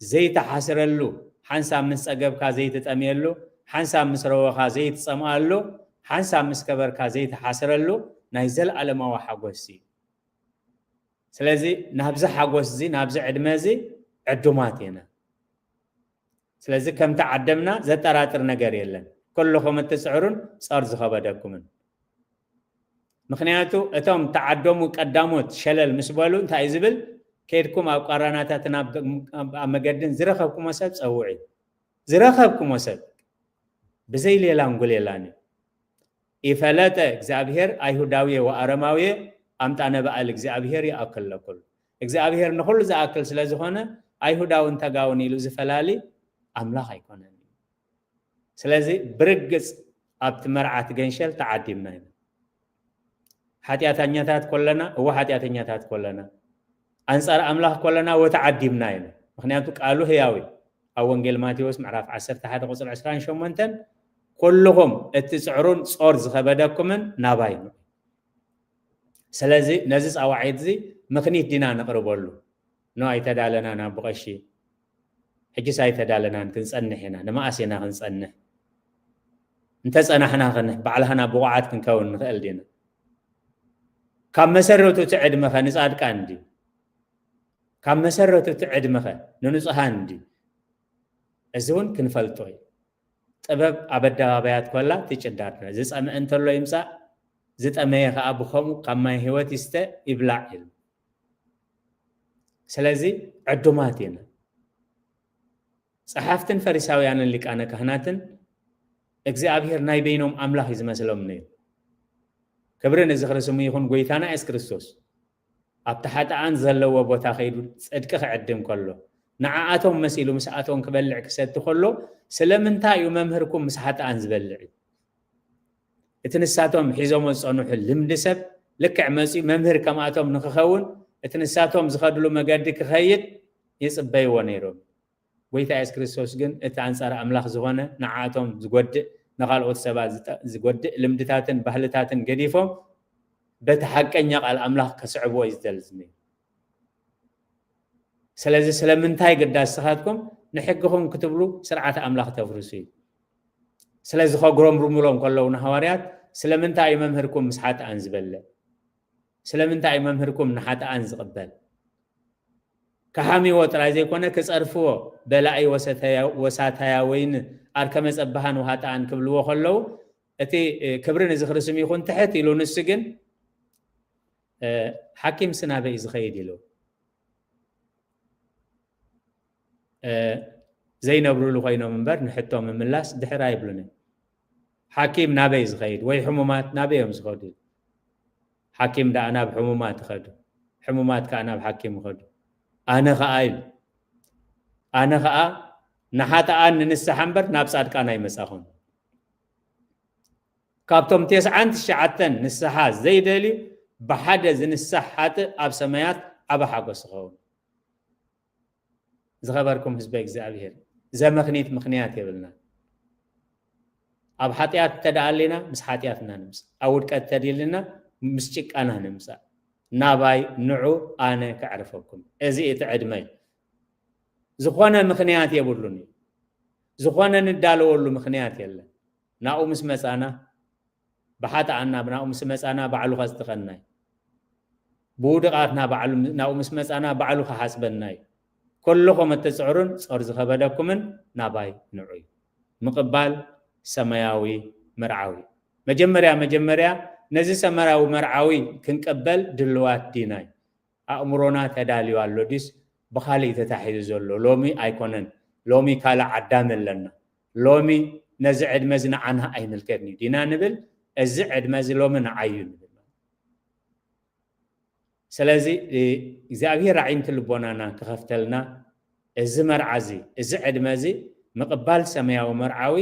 ዘይትሓስረሉ፣ ሓንሳብ ምስ ጸገብካ ዘይትጠምየሉ፣ ሓንሳብ ምስ ረወኻ ዘይትጸምኣሉ፣ ሓንሳብ ምስ ከበርካ ዘይትሓስረሉ ናይ ዘለኣለማዊ ሓጎስ እዩ። ስለዚ ናብዚ ሓጎስ እዚ፣ ናብዚ ዕድመ እዚ ዕዱማት ኢና። ስለዚ ከምቲ ዓደምና ዘጠራጥር ነገር የለን። ኩልኹም እትጽዕሩን ጾር ዝኸበደኩምን። ምኽንያቱ እቶም ተዓደሙ ቀዳሞት ሸለል ምስ በሉ እንታይ እዩ ዝብል? ከይድኩም ኣብ ቃራናታትን ኣብ፣ ኣብ መገድን ዝረኸብኩሞ ሰብ ጸውዑ። ዝረኸብኩሞ ሰብ ብዘይ ሌላን ጉሌላን እዩ። "ይፈለጠ እግዚኣብሔር ኣይሁዳዊ ወኣረማዊ ኣምጣነ በኣል እግዚኣብሔር ይኣክል ለኩሉ።" እግዚኣብሔር ንኹሉ ዝኣክል ስለ ዝኾነ ኣይሁዳውን ተጋውን ኢሉ ዝፈላሊ ኣምላኽ ኣይኮነን። ስለዚ ብርግጽ ኣብቲ መርዓት ገንሸል ተዓዲምና ኢና። ሓጢኣተኛታት ኮለና፣ እወ ሓጢኣተኛታት ኮለና። ኣንጻር ኣምላኽ ኮለና፣ እወ ተዓዲምና ኢና። ምኽንያቱ ቃሉ ህያው እዩ። ኣብ ወንጌል ማቴዎስ ምዕራፍ ዓሰርተ ሓደ ቁጽሪ ዕስራን ሸሞንተን፣ "ኩልኹም እትጽዕሩን ጾር ዝኸበደኩምን ናባይ ኑ።" ስለዚ ነዚ ጻዋዒት እዚ ምኽኒት ዲና ነቕርበሉ? ኖ ኣይተዳለናን ኣቦ ቀሺ። ሕጅስ ኣይተዳለናን፣ ክንጸንሕ ኢና። ንመኣስ ኢና ክንጸንሕ? እንተጸናሕና ኸ ባዕልኻና ብቑዓት ክንከውን ንኽእል ዲና? ካብ መሰረቱ እቲ ዕድመኸ ንጻድቃን ድዩ? ካብ መሰረቱ እቲ ዕድመኸ ንንጹሃን ድዩ? እዚ እውን ክንፈልጦ እዩ። ጥበብ ኣብ ኣደባባያት ኮላ ትጭዳድና። ዝጸምአ እንተሎ ይምጻእ፣ ዝጠመየ ከኣ ብኸምኡ ካብ ማይ ህይወት ይስተ ይብላዕ ኢሉ። ስለዚ ዕዱማት ኢና። ጸሓፍትን ፈሪሳውያንን ሊቃነ ካህናትን እግዚኣብሔር ናይ በይኖም ኣምላኽ እዩ ዝመስሎም ነይሩ። ክብሪ ንዝኽሪ ስሙ ይኹን። ጎይታና የሱስ ክርስቶስ ኣብቲ ሓጥኣን ዘለዎ ቦታ ከይዱ ጽድቂ ክዕድም ከሎ፣ ንዓኣቶም መሲሉ ምስኣቶም ክበልዕ ክሰቲ ከሎ፣ ስለምንታይ እዩ መምህርኩም ምስ ሓጥኣን ዝበልዕ? እቲ ንሳቶም ሒዞሞ ዝጸንሑ ልምዲ ሰብ ልክዕ መጺኡ መምህር ከምኣቶም ንክኸውን፣ እቲ ንሳቶም ዝኸድሉ መገዲ ክኸይድ ይጽበይዎ ነይሮም። ጎይታ የሱስ ክርስቶስ ግን እቲ ኣንጻር ኣምላኽ ዝኾነ፣ ንዓኣቶም ዝጎድእ፣ ንኻልኦት ሰባት ዝጠ-፣ ዝጎድእ ልምድታትን ባህልታትን ገዲፎም በቲ ሓቀኛ ቃል ኣምላኽ ከስዕብዎ እዩ ዝደሊ ነይሩ። ስለዚ ስለምንታይ ግዳ ንስኻትኩም ንሕግኹም ክትብሉ ስርዓት ኣምላኽ ተፍርሱ እዩ። ስለዚ ከጉረምርሙሎም ከለዉ ንሃዋርያት፣ ስለምንታይ እዩ መምህርኩም ምስ ሓጥኣን ዝበልዕ? ስለምንታይ እዩ መምህርኩም ንሓጥኣን ዝቕበል? ክሓምይዎ ጥራይ ዘይኮነ ክጸርፍዎ፣ በላዒ ወሰተያ-፣ ወሳታያ ወይን ኣርከመ ጸባሃን ወሃጥኣን ክብልዎ ከለዉ፣ እቲ፣ እ፣ ክብሪ ንዝኽሪ ስም ይኹን ትሕት ኢሉ፣ ንሱ ግን፣ እ፣ ሓኪምሲ ናበይ እዩ ዝኸይድ ኢሉ። እ፣ ዘይነብርሉ ኮይኖም እምበር ንሕቶ ምምላስ ድሕር ኣይብሉን እዮም። ሓኪም ናበይ ዝኸይድ ወይ ሕሙማት ናበይ እዮም ዝኸዱ? ሓኪም ደኣ ናብ ሕሙማት ይኸዱ፣ ሕሙማት ከኣ ናብ ሓኪም ይኸዱ። ኣነ ኸኣ ኢሉ፣ ኣነ ኸኣ ንሓጥኣን ንንስሓ እምበር ናብ ጻድቃን ኣይመጻኹን። ካብቶም ተስዓን ትሽዓተን ንስሓ ዘይደልዩ ብሓደ ዝንሳሕ ሓጥእ ኣብ ሰማያት ዓቢ ሓጎስ ይኸውን። ዝኸበርኩም ህዝበ እግዚኣብሔር፣ ዘመኽኒት ምኽንያት የብልና። ኣብ ሓጢኣት እንተደኣ ኣሊና፣ ምስ ሓጢኣትና ንምጻእ። ኣብ ውድቀት እንተደኣ ኣሊና፣ ምስ ጭቃና ንምጻእ። ናባይ ንዑ፣ ኣነ ከዕርፈኩም። እዚ እቲ ዕድመ እዩ። ዝኾነ ምኽንያት የብሉን እዩ። ዝኾነ ንዳለወሉ ምኽንያት የለን። ናብኡ ምስ መጻና፣ ብሓጥኣና ናብኡ ምስ መጻና፣ ባዕሉ ከጽድቐና እዩ። ብውድቓትና ባዕሉ፣ ናብኡ ምስ መጻና፣ ባዕሉ ክሓጽበና እዩ። ኩልኹም እትጽዕሩን ጾር ዝኸበደኩምን ናባይ ንዑ እዩ። ምቕባል ሰማያዊ መርዓዊ። መጀመርያ፣ መጀመርያ ነዚ ሰማያዊ መርዓዊ ክንቀበል ድልዋት ዲና እዩ። ኣእምሮና ተዳልዩ ኣሎ ድዩስ ብኻልእ ተታሒዙ ዘሎ? ሎሚ ኣይኮነን። ሎሚ ካልእ ዓዳም ኣለና። ሎሚ ነዚ ዕድመ እዚ ንዓና ኣይምልከትኒ ዲና ንብል? እዚ ዕድመ እዚ ሎሚ ንዓይ እዩ ንብል። ስለዚ፣ እ፣ እግዚኣብሔር ኣዒንቲ ልቦናና ክኸፍተልና፣ እዚ መርዓ እዚ፣ እዚ ዕድመ እዚ ምቕባል ሰማያዊ መርዓዊ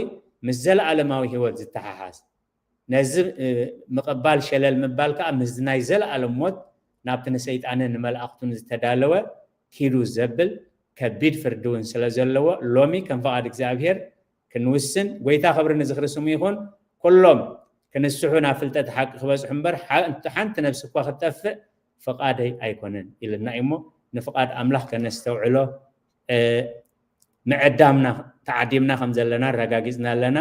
ምስ ዘለኣለማዊ ህይወት ዝተሓሓዝ፣ ነዚ፣ እ፣ ምቕባል ሸለል ምባል ከኣ ምስዚ ናይ ዘለኣለም ሞት ናብቲ ንሰይጣንን ንመላእኽቱን ዝተዳለወ ኪዱ ዘብል ከቢድ ፍርዲ እውን ስለ ዘለዎ፣ ሎሚ ከም ፍቓድ እግዚኣብሔር ክንውስን፣ ጎይታ ክብሪ ንዝኽሪ ስሙ ይኹን፣ ኩሎም ክንስሑ ናብ ፍልጠት ሓቂ ክበጽሑ እምበር፣ ሓ-፣ ሓንቲ ነፍሲ እኳ ክትጠፍእ ፍቓደይ ኣይኮነን ኢልና እዩ እሞ፣ ንፍቓድ ኣምላኽ ከነስተውዕሎ፣ እ፣ ምዕዳምና ተዓዲምና ከም ዘለና ኣረጋጊጽና ኣለና።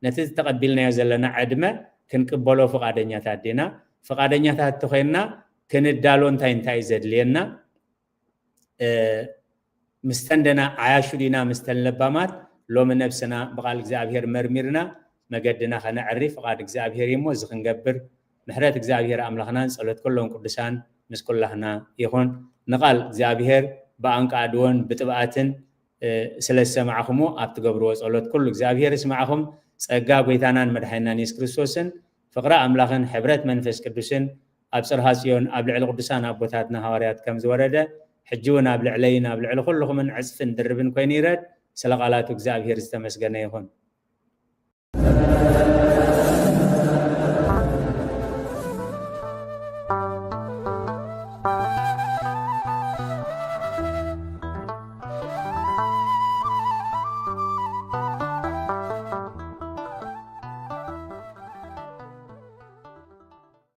ነቲ ተቐቢልናዮ ዘለና ዕድመ ክንቅበሎ ፍቓደኛታት ዲና? ፍቓደኛታት እንተኾይንና፣ ክንዳሎ እንታይ እንታይ እዩ ዘድልየና? እ፣ ምስተን ደና ዓያሹ ዲና ምስተን ለባማት? ሎሚ ነብስና ብቓል እግዚኣብሔር መርሚርና መገድና ከነዕሪ ፍቓድ እግዚኣብሔር እዩ እሞ፣ እዚ ክንገብር ምሕረት እግዚኣብሔር ኣምላኽናን ጸሎት ኩሎም ቅዱሳን ምስ ኩላህና ይኹን። ንቓል እግዚኣብሔር ብኣንቃድዎን ብጥብኣትን፣ እ፣ ስለ ዝሰማዕኹሞ፣ ኣብ ትገብርዎ ጸሎት ኩሉ እግዚኣብሔር ይስማዕኹም። ጸጋ ጎይታናን መድሓኒናን የሱስ ክርስቶስን ፍቕሪ ኣምላኽን ሕብረት መንፈስ ቅዱስን ኣብ ጽርሃ ጽዮን ኣብ ልዕሊ ቅዱሳን ኣቦታትና ሃዋርያት ከም ዝወረደ፣ ሕጂ እውን ኣብ ልዕለይን ኣብ ልዕሊ ኩልኹምን ዕጽፍን ድርብን ኮይኑ ይረድ። ስለ ቃላቱ እግዚኣብሔር ዝተመስገነ ይኹን።